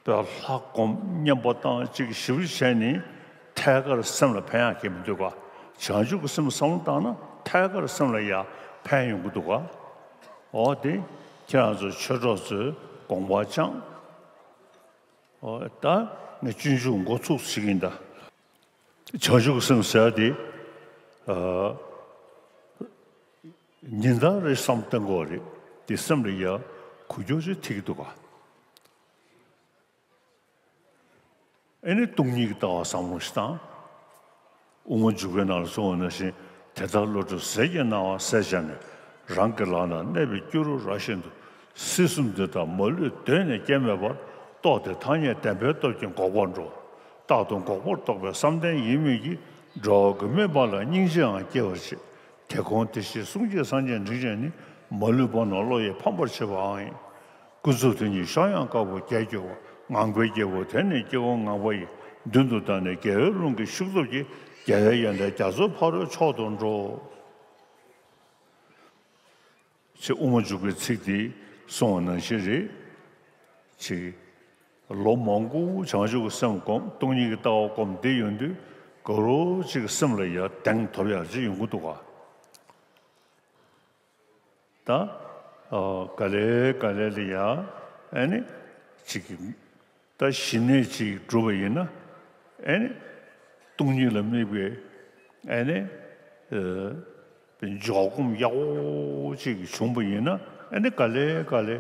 དཔེ་ལྷ་སྒོམ་བསྙེན་པ་བཏང་ཅིག་ཞིབ་བྱས་ནས་ཐད་ཀར་སེམས་ལ་ཕན་ཡག་གི་མི་འདུག་ག། བྱང་ཆུབ་ཀྱི་སེམས་བསམ་བློ་བཏང་ན་ཐད་ཀར་སེམས་ལ་ཡང་ཕན་ཡོང་གི་འདུག་ག། འོ་དེ་ཁྱེད་རང་ཚོ་ཆོས་གྲོགས་ཚོས་དགོངས་པ་བཅངས། འོ་ད་ངས་སྤྱོད་འཇུག་འགོ་ཚུགས་བྱེད་ཀྱི་ཡིན་ད། བྱང་ཆུབ་ཀྱི་སེམས་ཟེར་ཡ་དེ་ཨ་ཉིན་ལྟར་རེ་བསམ་གཏོང་དགོས་རེད། དེ་སེམས་ལ་ཡ་འགུལ་སྐྱོད་ཅིག་ཐེབས་ཀྱི་འདུག་ག། ཨེ་ནི་སྟོང་ཉིད་ཀྱི་ལྟ་བ་བསམ་བློ་ཞིག་བཏང་། དབུ་མ་འཇུག་པའི་ནང་ལ་གསུངས་པ་ནང་བཞིན། དེ་ལྟར་བློ་གྲོས་ཟིལ་གྱིས་གནང་བ་གསལ་བྱས་ནས། རང་གི་ལག་ན་གནས་པའི་སྐྱུ་རུ་ར་བཞིན་དུ། སྲིད་གསུམ་འདི་དག་མ་ལུས་གདོད་ནས་སྐྱེ་མེད་པར། རྟོགས་ཏེ་ཐ་སྙད་བདེན་པའི་སྟོབས་ཀྱིས་འགོག་པར་འགྲོ། རྟག་ཏུ་འགོག་པར་རྟོགས་པའི་བསམ་གཏན་ཡིན་མོད་ཀྱི། འགྲོ་བ་ཀུན་སྨོན་པ་ལ་སྙིང་རྗེའང་སྐྱེ་བར་བྱེད། དེ་དགོངས་དེ་བཞིན་གསུང་གཅིག་སངས་རྒྱས་འབྲིང་ཆེན་ནི། མ་ལུས་བར་སྣང་བློ་ཡིས་ཕམ་པར་བྱེད་པའང་ཡིན། ཀུན་རྫོབ་དོན་གཉིས་ཤོར་ཡང་དཀའ་བ་བརྒྱད་སྐྱོབ་པ། ངང་པའི་རྒྱལ་པོ་དེ་ནི་སྐྱེ་བོ་ངང་པ་ཡི། མདུན་དུ་བདར་ནས་རྒྱལ་བའི་ཀླུང་གི་ཤུགས་སྟོབས་ཀྱིས། རྒྱལ་བའི་ཡོན་ཏན་རྒྱ་མཚོ་ཕ་རོལ་མཆོག་ཏུ་འགྲོ། ཅེས་དབུ་མ་འཇུག་པའི་ཚིག་འདི་གསུངས་པ་ནང་བཞིན་རེད། ཅིག་ལོ་མང་པོ་བྱང་ཆུབ་ཀྱི་སེམས་བསྒོམ། སྟོང་ཉིད་ཀྱི་ལྟ་བ་བསྒོམ་བསྡད་ཡོང་དུས་ག་རོ་ཅིག་སེམས་ལ་ཡ་གདེང་ཐོབ་ཡག་ཅིག་ཡོང་གི་འདུག་ག། ད་ཨ་ག་ལེ་ག་ལེ་ལ་ཡ་ཨ་ནི་ཅིག་ད་ཞི་གནས་ཅིག་བསྒྲུབས་པ་ཡིན་ན། ཨ་ནི་སྟོང་ཉིད་ལ་དམིགས་པའི་ཨ་ནི་ཨ་འཇོག་སྒོམ་ཡག་པོ་ཅིག་བྱུང་པ་ཡིན་ན། ཨ་ནི་ག་ལེ་ག་ལེ་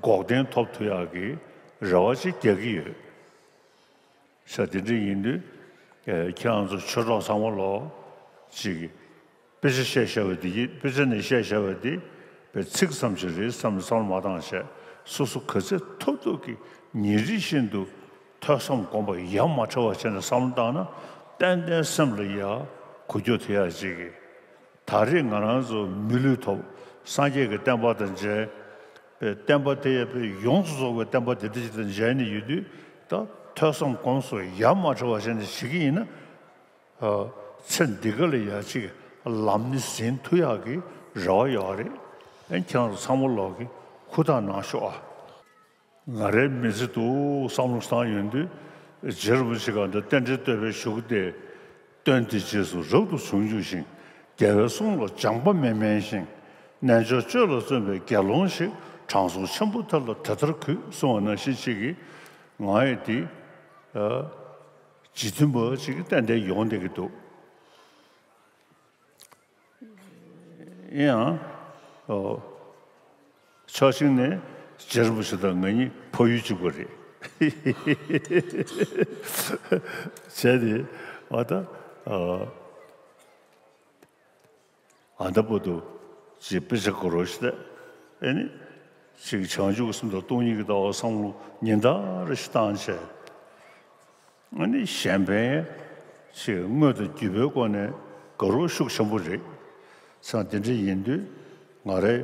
འགོག་བདེན་ཐོབ་ཐུབ་ཡག་གི་རེ་བ་ཅིག་རྒྱག་གི་ཡོད། ས་དེ་འདྲ་ཡིན་དུས། ཨེ་ཁྱེད་རང་ཚོ་ཆོས་གྲོགས་ཚང་མ་ལོ་ཅིག་དཔེ་ཆ་བཤད་བཤད་པ་དེ་ཡིན། དཔེ་ཆ་ནས་བཤད་བཤད་པ་དེ་དཔེ་ཚིག་ཙམ་ཞིག་རེད་བསམ་ནས་བསམ་བློ་མ་བཏང་བྱས། སོ་སོ་ག་ཚད་ཐུབ་ཐུབ་ཀྱིས་ཉིན་རེ་བཞིན་དུ་ཐོས་བསམ་སྒོམ་པ་ཡ་མ་བྲལ་བ་བྱས་ནས་བསམ་བློ་བཏང་ན། ཏན་ཏན་སེམས་ལ་ཡ་འགུལ་སྐྱོད་ཐེབས་ཡ་ཅིག་གི། ད་རེས་ང་རང་ཚོ་མི་ལུས་ཐོབ། སངས་རྒྱས་ཀྱི་བསྟན་པ་དང་མཇལ། པའི་བསྟན་པ་དེ་ཡང་པའི་ཡོངས་སུ་རྫོགས་པའི་བསྟན་པ་དེ་འདྲ་ཅིག་དང་མཇལ་ནས་ཡོད་དུས། ད་ཐོས་བསམ་སྒོམ་སོགས་ཡ་མ་བྲལ་བ་བྱས་ནས་བྱེད་ཀྱི་ཡིན་ན། ཨ་ཚེ་འདི་ག་ལ་ཡ་ཅིག་ལམ་ནི་ཟིན་ཐུབ་ཡག་གི་རེ་བ་ཡོད་རེད། ཨ་ཁྱེད་རང་ཚོ་ཚང་མ་ལོག་གི་ཧུར་ཐག་གནང་ཤོག་ཨ། ང་རའི་མི་ཚེ་འདུག་བསམ་བློ་བཏང་ཡོང་དུས། རྗེ་རིན་པོ་ཆེ་གང་དུ་རྟེན་འབྲེལ་བསྟོད་པའི་གཞུག་སྟེ། སྟོན་དེ་རྗེས་སུ་རབ་ཏུ་བྱུང་གྱུར་ཞིང་། རྒྱལ་བའི་གསུང་ལ་སྦྱངས་པ་མི་དམན་ཞིང་། རྣལ་འབྱོར་སྤྱོད་ལ་བརྩོན་པའི་དགེ་སློང་ཞིག། དྲང་སྲོང་ཆེན་པོ་དེ་ལ་དེ་ལྟར་གུས། གསུངས་པ་ནང་བཞིན་ཅིག་གིས་ང་ཡི་དེ་ཨ་རྗེ་མཐུན་པ་ཅིག་གི་ཏན་ཏན་ཡོང་བསྡད་ཀྱི་འདུག་ཡིན་ཡང་། ཨོ། ཕྱོགས་གཅིག་ནས་རྗེ་རིན་པོ་ཆེ་དང་ང་གཉིས་ཕ་ཡུལ་གཅིག་པ་རེད། བྱས་ཏེ་ཨ་ད་ཨ་ཨ་ད་བར་དུ་ཅིག་དཔེ་ཆ་ག་རོ་ཞིག་བལྟས། ཨེ་ནི་ཅིག་བྱང་ཆུབ་ཀྱི་སེམས་དང་སྟོང་ཉིད་ཀྱི་ལྟ་བ་བསམ་བློ་ཉིན་ལྟར་རེ་ཞིག་བཏང་བྱས། ཨ་ནི་གཞན་ཕན་ཞིག་དངོས་དང་བརྒྱུད་པའི་སྒོ་ནས་དགའ་རབ་ཤུགས་ཆེན་པོ་རེད། ཙང་དེ་འདྲ་ཡིན་དུས་ང་རེ་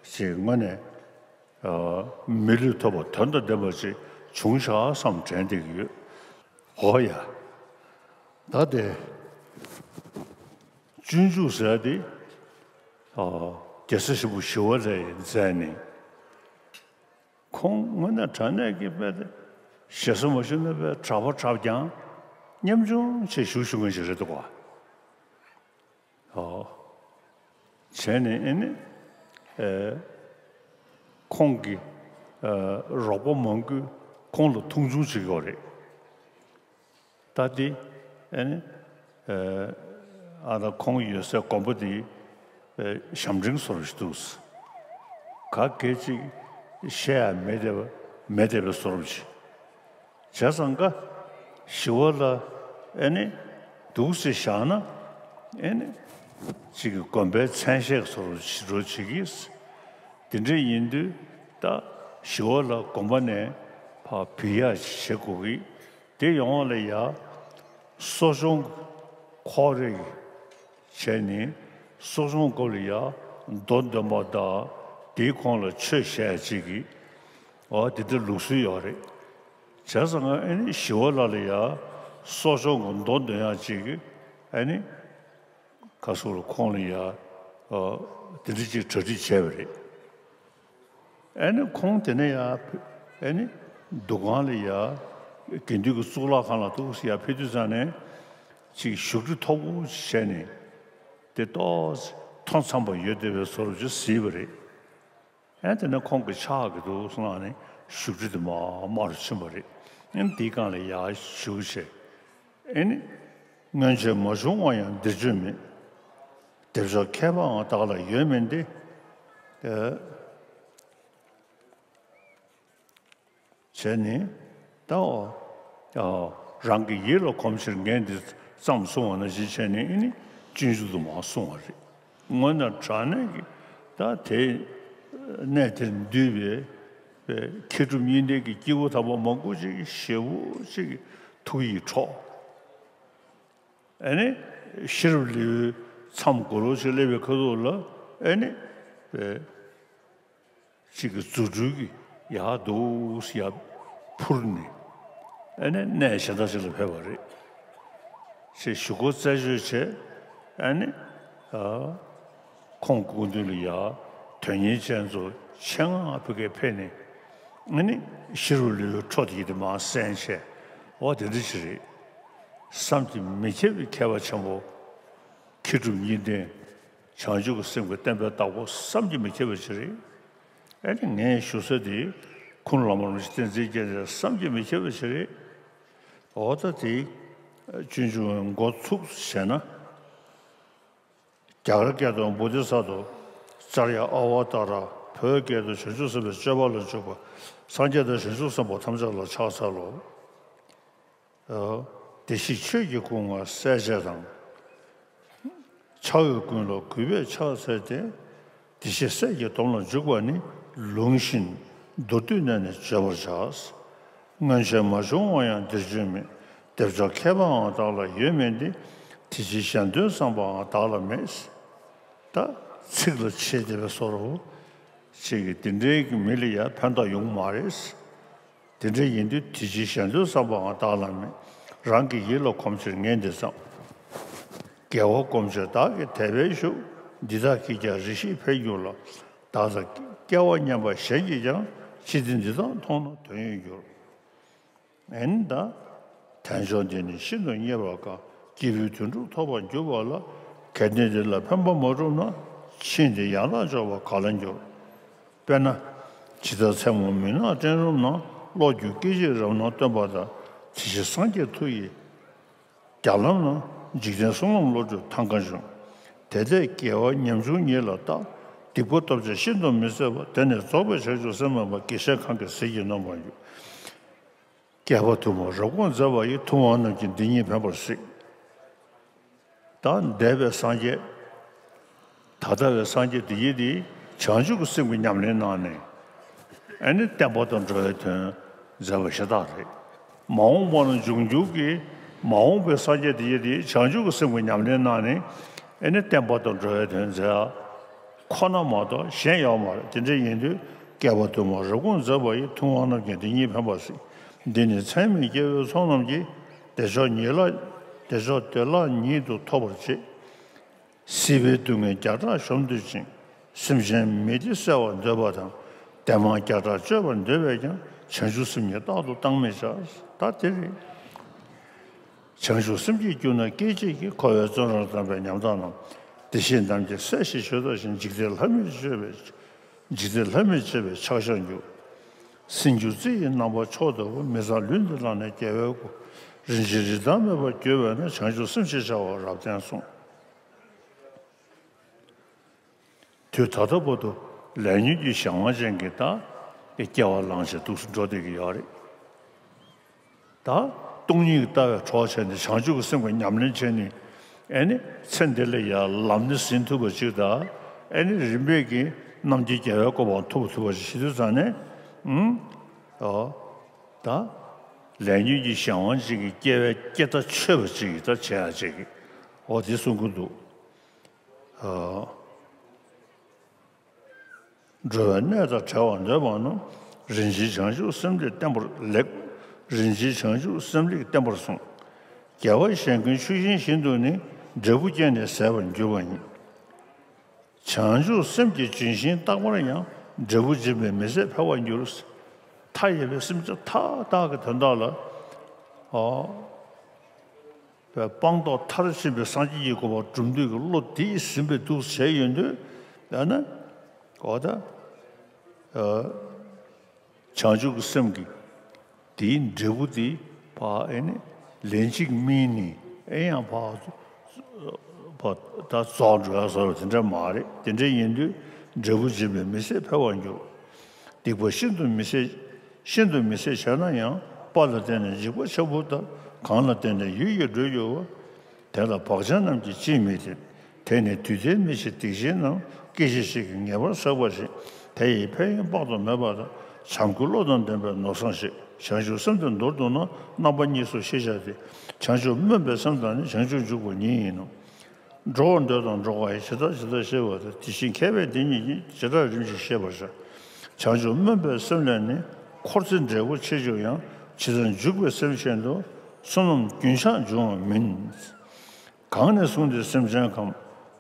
ཞིག་དངོས་ནས་ཨ་མི་ལུས་ཐོབ་པ་དོན་དང་ལྡན་པ་ཅིག་བྱུང་ཤག་བསམ་དྲན་བསྡད་ཀྱི་ཡོད། འོ་ཡ། ད་དེ་སྤྱོད་འཇུག་ཟེར་ཡ་དེ་ཨ་རྒྱལ་སྲས་ཆེན་པོ་ཞི་བ་ལྷས་མཛད་ནས། ཁོང་དངོས་གནས་དྲང་གནས་ཀྱི་དཔེ་དེ་ཞེ་ས་མ་ཞུ་ན་དཔེ་གྲགས་པ་གྲགས་ཀྱང་ཉམ་ཆུང་ཆེ་ཞུ་ཞུ་མཁན་ཞིག་རེད་འདུག་ག། ཨོ། བྱས་ནས་ཨེ་ནི་ཨེ་ཁོང་གི་ཨེ་རོགས་པ་མང་པོས་ཁོང་ལ་མཐོང་ཆུང་བྱེད་ཀྱི་ཡོད་རེད། ད་དེ་ཨེ་ནི་ཨེ་ ཨ་ད་ཁོང་ཡོད་སའི་དགོན་པ་དེ་ཞབས་འབྲིང་བཟོ་འདྲ་ཞིག་འདུག་ག་གེ་ཅིག་བཤད་ཡ་མེད་བསྡད་པ་མེད་བསྡད་པའི་བཟོ་འདྲ་ཞིག་བྱས་ཙང་ཀ་ཞི་བ་ལྷ་ཨེ་ནི་འདུག་སེ་བཞག་ན་ཨེ་ནི་ཅིག་གི་དགོན་པའི་མཚན་ཤས་བཟོ་འདྲ་ཞིག་འགྲོ་བྱེད་ཀྱིས། དེ་འདྲ་ཡིན་དུས་ད་ཞི་བ་ལྷ་དགོན་པ་ནས་ཕར་བུད་ཡག་བྱེད་དགོས་ཀྱི། དེ་ཡོང་བ་ལ་ཡ་གསོ་སྦྱོང་ཁོག་རེག་བྱས་ནས་གསོ་སྦྱོང་སྐབས་ལ་ཡ་མདོ་འདོན་པ་དང་དེའི་གོང་ལ་ཆོས་བཤད་ཅིག་གི་འོ་དེ་འདྲ་ལུགས་སྲོལ་ཡོད་རེད། བྱས་ཙང་ཨ་ནི་ཞི་བ་ལྷ་ལ་ཡ་གསོ་སྦྱོང་གི་མདོ་འདོན་ཡག་ཅིག་གི་ཨ་ནི། ཁ་སོ་ལ་ཁོང་ལ་ཡ། ཨ། དེ་འདྲ་ཅིག་གྲ་སྒྲིག་བྱས་པ་རེད། ཨ་ནི་ཁོང་དེ་ནས་ཡ། ཨ་ནི། འདུ་ཁང་ལ་ཡ། དགེ་འདུན་གྱི་གཙུག་ལག་ཁང་ལ་འདུག་སེ་ཡ་ཕེབས་དུས་ཙང་ནས། ཅིག་བཞུགས་ཁྲི་མཐོ་པོ་ཞིག་བྱས་ནས། དེ་ཏོག་ཙམ་མཐོ་འཚམ་པ་ཡོད་བསྡད་པའི་བཟོ་འདྲ་ཅིག་གཟིགས་པ་རེད། ཨ་དེ་ནས་ཁོང་གི་ཕྱག་གི་འདུག་སེ་ལངས་ནས་བཞུགས་ཁྲི་དེ་མར་དམའ་རུ་ཕྱིན་པ་རེད། ཨ་ནི་དེའི་སྒང་ལ་ཡར་བཞུགས་བྱས། ཨེ་ནི། སྔོན་ཆད་མ་བྱུང་བ་ཡང་འདིར་བྱུང་མེད། བདེ་མཆོག་མཁས་པའང་བདག་ལ་ཡོད་མིན་ཏེ། ཨེ། བྱས་ནས་ད་འོ། ཨ། རང་གི་ཡིད་ལ་གོམས་ཕྱིར་ངས་འདི་ཙམ་གསུངས་པ་ནང་བཞིན་བྱས་ནས་ཨེ་ནི་སྤྱོད་འཇུག་ཏུ་མར་གསུངས་པ་རེད། དངོས་གནས་དྲང་གནས་ཀྱི་ད་དེ་གནས་དེར་འདུས་པའི་མཁས་གྲུབ་གཉིས་ལྡན་གྱི་སྐྱེས་བུ་དམ་པ་མང་པོ་ཅིག་ཞེ་པོ་ཅིག་གི་ཐུགས་ཡིད་འཕྲོག་ཨེ་ནི་ཤེས་རབ་ལེའུའི་མཚམས་སྒོ་རུ་ཅིག་སླེབས་པའི་ཁ་ཐུག་ལ་ཨེ་ནི་ཅིག་གི་རྫུ་འཕྲུལ་གྱིས་ཡར་འདུག་སེ་ཡར་འཕུར་ནས་ཨེ་ནི་གནས་གཞན་དག་ཅིག་ལ་ཕེབས་པ་རེད། ཞེས་ཞུ་སྒོ་རྩད་གཅོད་བྱས། ཨེ་ནི། ཨ། ཁོང་སྐུ་མདུན་ལ་ཡ་དོན་གཉེར་ཅན་ཚོ་ཆེད་མངགས་ཕ་གིར་ཕེབས་ནས་ཨ་ནི་ཤེས་རབ་ལེའུའི་འཕྲོ་དེ་དེ་མར་གསན་བྱས། འོ་དེ་འདྲ་ཞིག་རེད། བསམ་གྱིས་མི་ཁྱབ་པའི་མཁས་པ་ཆེན་པོ། མཁས་གྲུབ་གཉིས་ལྡན། བྱང་ཆུབ་ཀྱི་སེམས་ཀྱི་བསྟན་པའི་བདག་པོ་བསམ་གྱིས་མི་ཁྱབ་པ་ཞིག་རེད། ཨ་ནི་ངས་ཞུ་ས་དེ་ཁུངས་ལ་མ་རུང་ཞིག་བསྟན་འཛིན་རྒྱལ་མཚན་བསམ་གྱིས་མི་ཁྱབ་པ་ཞིག་རེད། འོ་ད་དེ་སྤྱོད་འཇུག་འགོ་ཚུགས་བྱས་ན། རྒྱ་གར་སྐད་དུ་བོ་དྷི་ས་ཏྭ། ཙརྱ་ཨ་ཝ་ཏཱ་ར། བོད་སྐད་དུ་བྱང་ཆུབ་སེམས་དཔའི་སྤྱོད་པ་ལ་འཇུག་པ། སངས་རྒྱས་དང་བྱང་ཆུབ་སེམས་དཔའ་ཐམས་ཅད་ལ་ཕྱག་འཚལ་ལོ། ཨ། བདེ་གཤེགས་ཆོས་ཀྱི་སྐུ་མངའ་གསལ་བྱེད་དང་། ཕྱག་འོས་ཀུན་ལ་གུས་པས་ཕྱག་འཚལ་ཏེ། བདེ་གཤེགས་སྲས་ཀྱི་སྡོམ་ལ་འཇུག་པ་ནི་ལུང་བཞིན་མདོར་བསྡུས་གནད་ནས་བརྗོད་པར་བྱ། སྔོན་ཆད་མ་བྱུང་བ་ཡང་འདིར་བྱུང་མེད། བདེ་མཆོག་མཁས་པའང་བདག་ལ་ཡོད་མིན་ཏེ། དེ་ཕྱིར་གཞན་དོན་བསམ་པའང་བདག་ལ་མེད། ད་ཚིག་ལ་ཆེས་དེ་བའི་བཟོ་འདྲ་ཅིག་གིས་འདི་འདྲའི་གི་མི་ལ་ཡང་ཕན་ཐོགས་ཡོང་མ་རེད། དེ་འདྲ་ཡིན་དུས་དེ་ཕྱིར་གཞན་དོན་བསམ་པའང་བདག་ལ་མེད། རང་གི་ཡིད་ལ་གོམས་ཕྱིར་ངས་འདི་བསམ། དགེ་བ་སྒོམ་ཕྱིར་བདག་གིས་དད་པས་ཞུགས། འདི་དག་གིས་ཀྱང་རེ་ཞིག་འཕེལ་འགྱུར་ལ། བདག་ལ་སྐལ་བ་མཉམ་པ་གཞན་གྱིས་ཀྱང་། ཅི་སྟེ་འདི་དག་མཐོང་ན་དོན་ཡོད་འགྱུར། ཨེ་ནི་ད། དལ་འབྱོར་འདི་ནི་ཤིན་ཏུ་རྙེད་པར་དཀའ། སྐྱེས་བུའི་དོན་སྒྲུབ་ཐོབ་པར་འགྱུར་བ་ལ། གལ་ཏེ་འདི་ལ་ཕན་པ་མ་བསྒྲུབས་ན། ཕྱིས་འདི་ཡན་ལག་འཇོག་པར་ག་ལ་འགྱུར། དཔེར་ན། ཇི་ལྟར་མཚན་མོ་མུན་ནག་སྤྲིན་རུམ་ན། གློག་འགྱུ་སྐད་ཅིག་རབ་སྣང་སྟོན་པ་ལྟར། དེ་ཕྱིར་སངས་རྒྱས་མཐུ་ཡིས་རྒྱ་ལམ་ན། འཇིག་རྟེན་གསུམ་ལམ་བློ་གྲོས་ཐང་ག་འབྱུང་། དེ་ལྟས་དགེ་བ་ཉམ་ཆུང་ཉིད་ལ་བརྟག། སྡིག་པ་སྟོབས་ཆེ་ཤིན་ཏུ་མི་བཟད་པ། དེ་ནི་རྫོགས་པའི་བྱང་ཆུབ་སེམས་མེད་པ། དགེ་བཤེས་གང་གིས་ཟིལ་གྱིས་གནོན་པར་འགྱུར། བསྐལ་པ་དུ་མར་རབ་དགོངས་མཛད་པ་ཡི། ཐུབ་དབང་རྣམས་ཀྱིས་འདི་ཉིད་ཕན་པར་གཟིགས། ད་འདས་པའི་སངས་རྒྱས། ད་ལྟ་བའི་སངས་རྒྱས་འདི་ཡིས་དེ་བྱང་ཆུབ་ཀྱི་སེམས་ཀྱི་ཉམས་ལེན་གནང་ནས། ཨ་ནི་བསྟན་པ་དང་འགྲོ་བའི་དོན་མཛད་པ་ཤ་སྟག་རེད། མ་འོངས་པ་ན་འབྱུང་འགྱུར་གྱི་མ་འོངས་པའི་སངས་རྒྱས་འདི་ཡིས་དེ་བྱང་ཆུབ་ཀྱི་སེམས་ཀྱི་ཉམས་ལེན་གནང་ནས། ཨ་ནི་བསྟན་པ་དང་འགྲོ་བའི་དོན་མཛད། ཁོ་ན་མ་གཏོགས་གཞན་ཡོད་མ་རེད། དེ་འདྲ་ཡིན་དུས་བསྐལ་པ་དུ་མར་རབ་དགོངས་མཛད་པ་ཡི། ཐུབ་དབང་རྣམས་ཀྱིས་འདི་ཉིད་ཕན་པར་གཟིགས། འདི་ནི་ཚད་མེད་སྐྱེ་བོའི་ཚོགས་རྣམས་ཀྱིས། བདེ་མཆོག་ཉིད་ལ། བདེ་མཆོག་བདེ་བླག་ཉིད་དུ་ཐོབ་པར་བྱེད། སྲིད་པའི་སྡུག་བསྔལ་བརྒྱ་ཕྲག་གཞོམ་འདོད་ཅིང་། སེམས་ཅན་མི་བདེ་བསལ་བར་འདོད་པ་དང་། བདེ་མང་བརྒྱ་ཕྲག་སྤྱོད་པར་འདོད་པས་ཀྱང་། བྱང་ཆུབ་སེམས་ཉིད་རྟག་ཏུ་བཏང་མི་བྱ། ད་དེ་རེད། བྱང་ཆུབ་སེམས་བསྐྱེད་གྱུར་ན་སྐད་ཅིག་གིས། འཁོར་བའི་བཙོན་རར་བསྡམས་པའི་ཉམ་ཐག་རྣམས། བདེ་གཤེགས་རྣམས་ཀྱིས་བསལ་ཞིང་གཅོད་ལྟ་ཞིང་། འཇིག་རྟེན་ལྷ་མིས་མཆོད་པའི། འཇིག་རྟེན་ལྷ་མིས་མཆོད་པའི་ཕྱག་ཞྭ་འགྱུར། སྲིན་རྒྱུ་རྩི་ཡི་རྣམ་པ་མཆོག་ལྟ་བུ། མི་བཟང་ལུས་འདི་བླངས་ནས་རྒྱལ་བའི་སྐུ། རིན་ཆེན་རི་དྭགས་མེད་པར་གྱུར་པས་ན། བྱང་ཆུབ་སེམས་ཞེས་བྱ་བ་རབ་བརྟན་གསུངས། དུས་ད་ལྟ་བར་དུ་ལས་ཉོན་གྱི་གཞན་དབང་ཅན་གྱི་ད་སྐྱེ་བ་བླངས་བྱས་འདུག་སེ་འགྲོ་བསྡད་ཀྱི་ཡོད་རེད། ད་སྟོང་ཉིད་ཀྱི་ལྟ་བའི་གྲོགས་བྱས་ནས་བྱང་ཆུབ་ཀྱི་སེམས་ཀྱི་ཉམས་ལེན་བྱས་ནས། ཨེ་ནི་ཚེ་འདི་ལ་ཡང་ལམ་སྣེ་ཟིན་ཐུབ་པ་ཅིག་དང་། ཨེ་ནི་རིམ་པས་ཀྱིས་རྣམ་མཁྱེན་རྒྱལ་བའི་གོ་འཕང་ཐོབ་ཐུབ་པ་ཞིག་བྱེད་དུས་ཙང་ནས། ཨུམ། ཨོ། ད། ལས་ཉོན་གྱི་གཞན་དབང་ཅིག་གིས་སྐྱེ་བའི་སྐྱེ་མཐའ་ཆོད་པ་ཅིག་གིས་ད་བྱེད་ཡ་ཅིག་གིས། ཨོ་དེ་གསུང་གི་འདུག་ཨོ། འགྲོ་བའི་གནས་དང་བྲལ་བར་འདོད་པ་རྣམས། རིན་ཆེན་བྱང་ཆུབ་སེམས་ལེགས་བརྟན་པར་ལེགས། རིན་ཆེན་བྱང་ཆུབ་སེམས་ལེགས་བརྟན་པར་གསུངས། རྒྱལ་བ་གཞན་ཀུན་ཆུ་ཤིང་བཞིན་དུ་ནི། འབྲས་བུ་སྐྱེས་ནས་ཟད་པར་འགྱུར་བ་ཉིད། བྱང་ཆུབ་སེམས་ཀྱི་ལྗོན་ཤིང་རྟག་པར་ཡང་། འབྲས་བུ་འབྱིན་པས་མི་ཟད་འཕེལ་བར་འགྱུར། མཐའ་ཡས་པའི་སེམས་ཅན་མཐའ་དག་གི་དོན་དག་ལ། ཨོ། སྤངས་རྟོགས་མཐར་ཕྱིན་པའི་སངས་རྒྱས་ཀྱི་གོ་འཕང་སྒྲུབ་འདོད་ཀྱི་བློ་དེ་ཟིན་པའི་འདུག་བྱས་ཡོང་དུས། ཡང་ན། འོ་ད། ཨ། བྱང་ཆུབ་ཀྱི་སེམས་ཀྱི་དེའི་འབྲས་བུ་དེ་ཕར་ཨེ་ནི་ལན་གཅིག་སྨིན་ནས་ཨེ་ཡང་ཕར་ཕར་ད་རྫོགས་འགྲོ་ཡ་བཟོ་འདྲ་དེ་འདྲ་མ་རེད། དེ་འདྲ་ཡིན་དུས་འབྲས་བུ་འབྱིན་པས་མི་ཟད་འཕེལ་བར་འགྱུར། སྡིག་པ་ཤིན་ཏུ་མི་བྱེད། ཤིན་ཏུ་མི་བྱེད་བྱས་ན་ཡང་། དཔའ་ལ་བརྟེན་ནས་འཇིགས་པ་ཆེན་པོ་དང་། གང་ལ་བརྟེན་ནས་ཡུད་ཀྱིས་སྒྲོལ་འགྱུར་བ། དེ་ལ་བག་ཆགས་རྣམས་ཀྱིས་ཅིས་མི་དེ། དེ་ནི་དུས་མཐའི་མི་ཕྱེད་སྡིག་ཆེན་རྣམས། སྐད་ཅིག་གཅིག་གིས་ངེས་པར་ཟད་པར་བྱེད། དེ་ཡི་ཕན་ཡོན་དཔག་ཏུ་མེད་པ་དང་། བྱམས་སྐྱོང་བློ་དང་ལྡན་པས་མནོ་བསམ་བཞེས། བྱང་ཆུབ་སེམས་དེ་མདོར་བསྡུ་ན། རྣམ་པ་གཉིས་སུ་ཤེས་བྱ་སྟེ། བྱང་ཆུབ་སྨོན་པའི་སེམས་དང་ནི། བྱང་ཆུབ་འཇུག་པ་ཉིད་ཡིན་ནོ། འགྲོ་བར་འདོད་དང་འགྲོ་དཀའ་ཡི། ཇི་ལྟར་ཇི་ལྟར་ཤེས་པ་དང་། དེ་བཞིན་མཁས་པས་འདི་གཉིས་ཀྱི། ཇི་ལྟར་རིམ་བཞིན་ཤེས་པར་བྱ། བྱང་ཆུབ་སྨོན་པའི་སེམས་ལས་ནི། འཁོར་ཚེ་འབྲས་བུ་ཆེ་ཆུང་ཡང་། ཇི་ལྟར་འཇུག་པའི་སེམས་ཆེན་དུ། བསོད་ནམས་རྒྱུན་ཆགས་འབྱུང་བ་མིན། གང་ནས་བཟུང་སྟེ་སེམས་ཅན་ཁམས།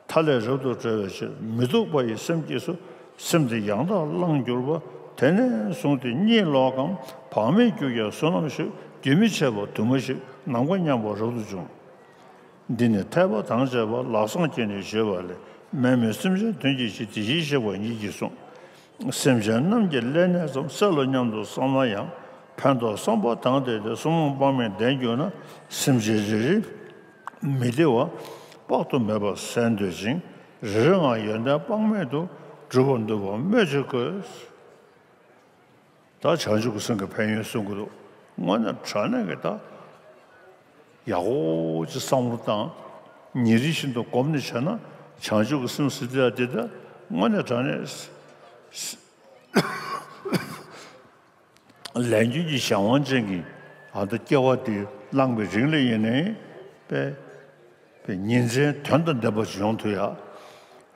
མཐའ་ལས་རབ་ཏུ་གྲོལ་བའི་ཕྱིར། མི་ལྡོག་པ་ཡི་སེམས་ཀྱིས་སུ། སེམས་དེ་ཡང་དག་བླངས་གྱུར་པ། དེ་ནས་བཟུང་སྟེ་གཉིད་ལོག་གམ། བག་མེད་གྱུར་ཀྱང་བསོད་ནམས་ཤིག་རྒྱུན་མི་འཆད་པར་དུ་མ་ཞིག་ནམ་མཁའ་མཉམ་པར་རབ་ཏུ་འབྱུང་། འདི་ནི་ཐེག་པ་དང་བཅས་པ། ལག་བཟང་སྐྱེས་ནས་བཞེས་པ་ལས། དམན་མོས་སེམས་ཅན་དོན་གྱི་ཕྱིར། དེ་བཞིན་གཤེགས་པ་ཉིད་ཀྱིས་གསུངས། སེམས་ཅན་རྣམས་ཀྱི་ཀླད་ནད་ཙམ། སེལ་ལོ་སྙམ་དུ་བསམ་ན་ཡང་། ཕན་འདོགས་བསམ་པ་དང་ལྡན་ཏེ། བསམ་བློ་དཔག་མེད་ལྡན་གྱུར་ན། སེམས་ཅན་རེ་རེ་མི་བདེ་བ་དཔག་ཏུ་མེད་པ་བསལ་འདོད་ཅིང་། རེ་རེའང་ཡོན་ཏན་དཔག་མེད་དུ། འགྲུབ་པར་འདོད་པ་སྨོས་ཅི་དགོས། ད་བྱང་ཆུབ་ཀྱི་སེམས་ཀྱི་ཕན་ཡོན་གསུང་གི་འདུག་དངོས་གནས་དྲང་གནས་ཀྱི་ད་ཡག་པོ་ཅིག་བསམ་བློ་བཏང་། ཉིན་རེ་བཞིན་དུ་སྒོམ་ནས་བྱས་ན། བྱང་ཆུབ་ཀྱི་སེམས་ཟེར་དེ་ཡ་དེ་ད་དངོས་གནས་དྲང་གནས་ལས་རྒྱུ་གི་གཞན་དབང་ཅན་གྱི་ཨ་ད་སྐྱེ་བ་དེ་བླངས་པའི་རིང་ལ་ཡིན་ནའི་པས། པའི་ཉིན་མཚན་དོན་དང་ལྡན་པ་ཅིག་ཡོང་ཐུབ་ཡ།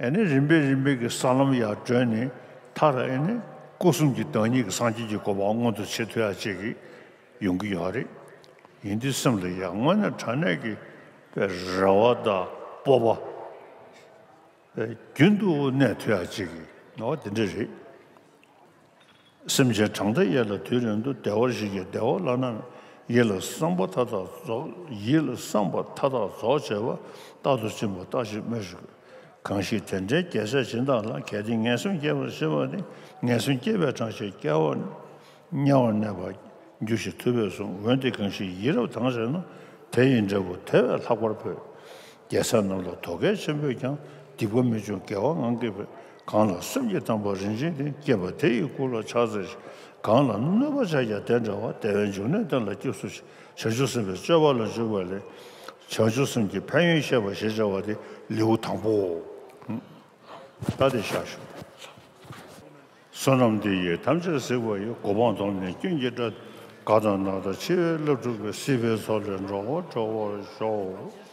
ཨེ་ནི་རིམ་པས་རིམ་པས་ཀྱི་ས་ལམ་ཡར་བགྲོད་ནས། མཐར་ཨེ་ནི་སྐུ་གསུམ་གྱི་བདག་ཉིད་ཀྱི་སངས་རྒྱས་ཀྱི་གོ་འཕང་མངོན་དུ་བྱེད་ཐུབ་ཡ་ཅིག་གི་ཡོང་གི་ཡོད་རེད། ཡིན་དུས་སེམས་ལ་ཡ་དངོས་གནས་དྲང་གནས་ཀྱི་པའི་རེ་བ་དང་སྤོབས་པ། པའི་རྒྱུན་དུ་གནས་ཐུབ་ཡ་ཅིག་གི་ནོ་དེ་འདྲ་རེད། སེམས་ཅན་གྲངས་མཐའ་ཡས་ལ་དུས་རིང་དུ། བདེ་བར་གཤེགས་ཀྱི་བདེ་བ་བླ་ན་མེད། ཡིད་ལ་བསམ་པ་མཐའ་དག་རྫོགས། ཡིད་ལ་བསམ་པ་མཐའ་དག་རྫོགས་བྱེད་པ། རྟག་ཏུ་སྦྱིན་པ་རྟག་གཅིག་སྨོས་ཅི་དགོས། གང་ཞིག་དེ་འདྲའི་རྒྱལ་སྲས་སྦྱིན་བདག་ལ། གལ་ཏེ་ངན་སེམས་སྐྱེས་པར་བྱེད་པ་ནི། ངན་སེམས་སྐྱེས་པའི་གྲངས་ཀྱིས་སྐྱེ་བ་ནི། དམྱལ་བར་གནས་པར་འགྱུར་ཞེས་ཐུབ་པས་གསུངས། འོན་ཏེ་གང་ཞིག་ཡིད་རབ་དྭངས་བྱས་ན། དེ་ཡི་འབྲས་བུ་དེ་བས་ལྷག་པར་འཕེལ། རྒྱལ་སྲས་རྣམས་ལ་དོ་གལ་ཆེན་པོས་ཀྱང་། སྡིག་པ་མི་འབྱུང་དགེ་བ་ངང་གིས་འཕེལ། གང་ལ་སེམས་ཀྱི་དམ་པ་རིན་ཆེན་ལྡན། སྐྱེས་པ་དེ་ཡི་སྐུ་ལ་ཕྱག་འཚལ་ཞིང་། གང་ལ་གནོད་པ་བྱས་ཀྱང་དེ་འདྲ་བ། དེ་བས་འབྱུང་གནས་དེ་ལ་སྐྱབས་སུ་མཆི། བྱང་ཆུབ་སེམས་དཔའི་སྤྱོད་པ་ལ་འཇུག་པ་ལས། བྱང་ཆུབ་སེམས་ཀྱི་ཕན་ཡོན་བཤད་པ་ཞེས་བྱ་བ་དེ་ལེའུ་དང་པོའོ། ད་དེ་བཞག་ཞུ། བསོད་ནམས་འདི་ཡིས་ཐམས་ཅད་གཟིགས་པ་ཡི། གོ་འཕང་བསྡོམས་ནས་ཀུན་གྱི་སྐྲ། དགའ་དང་ན་དང་འཆི་བའི་རླབས་འཁྲུགས་པའི། སྲིད་པའི་མཚོ་ལས་འགྲོ་བ་སྒྲོལ་བར་ཤོག།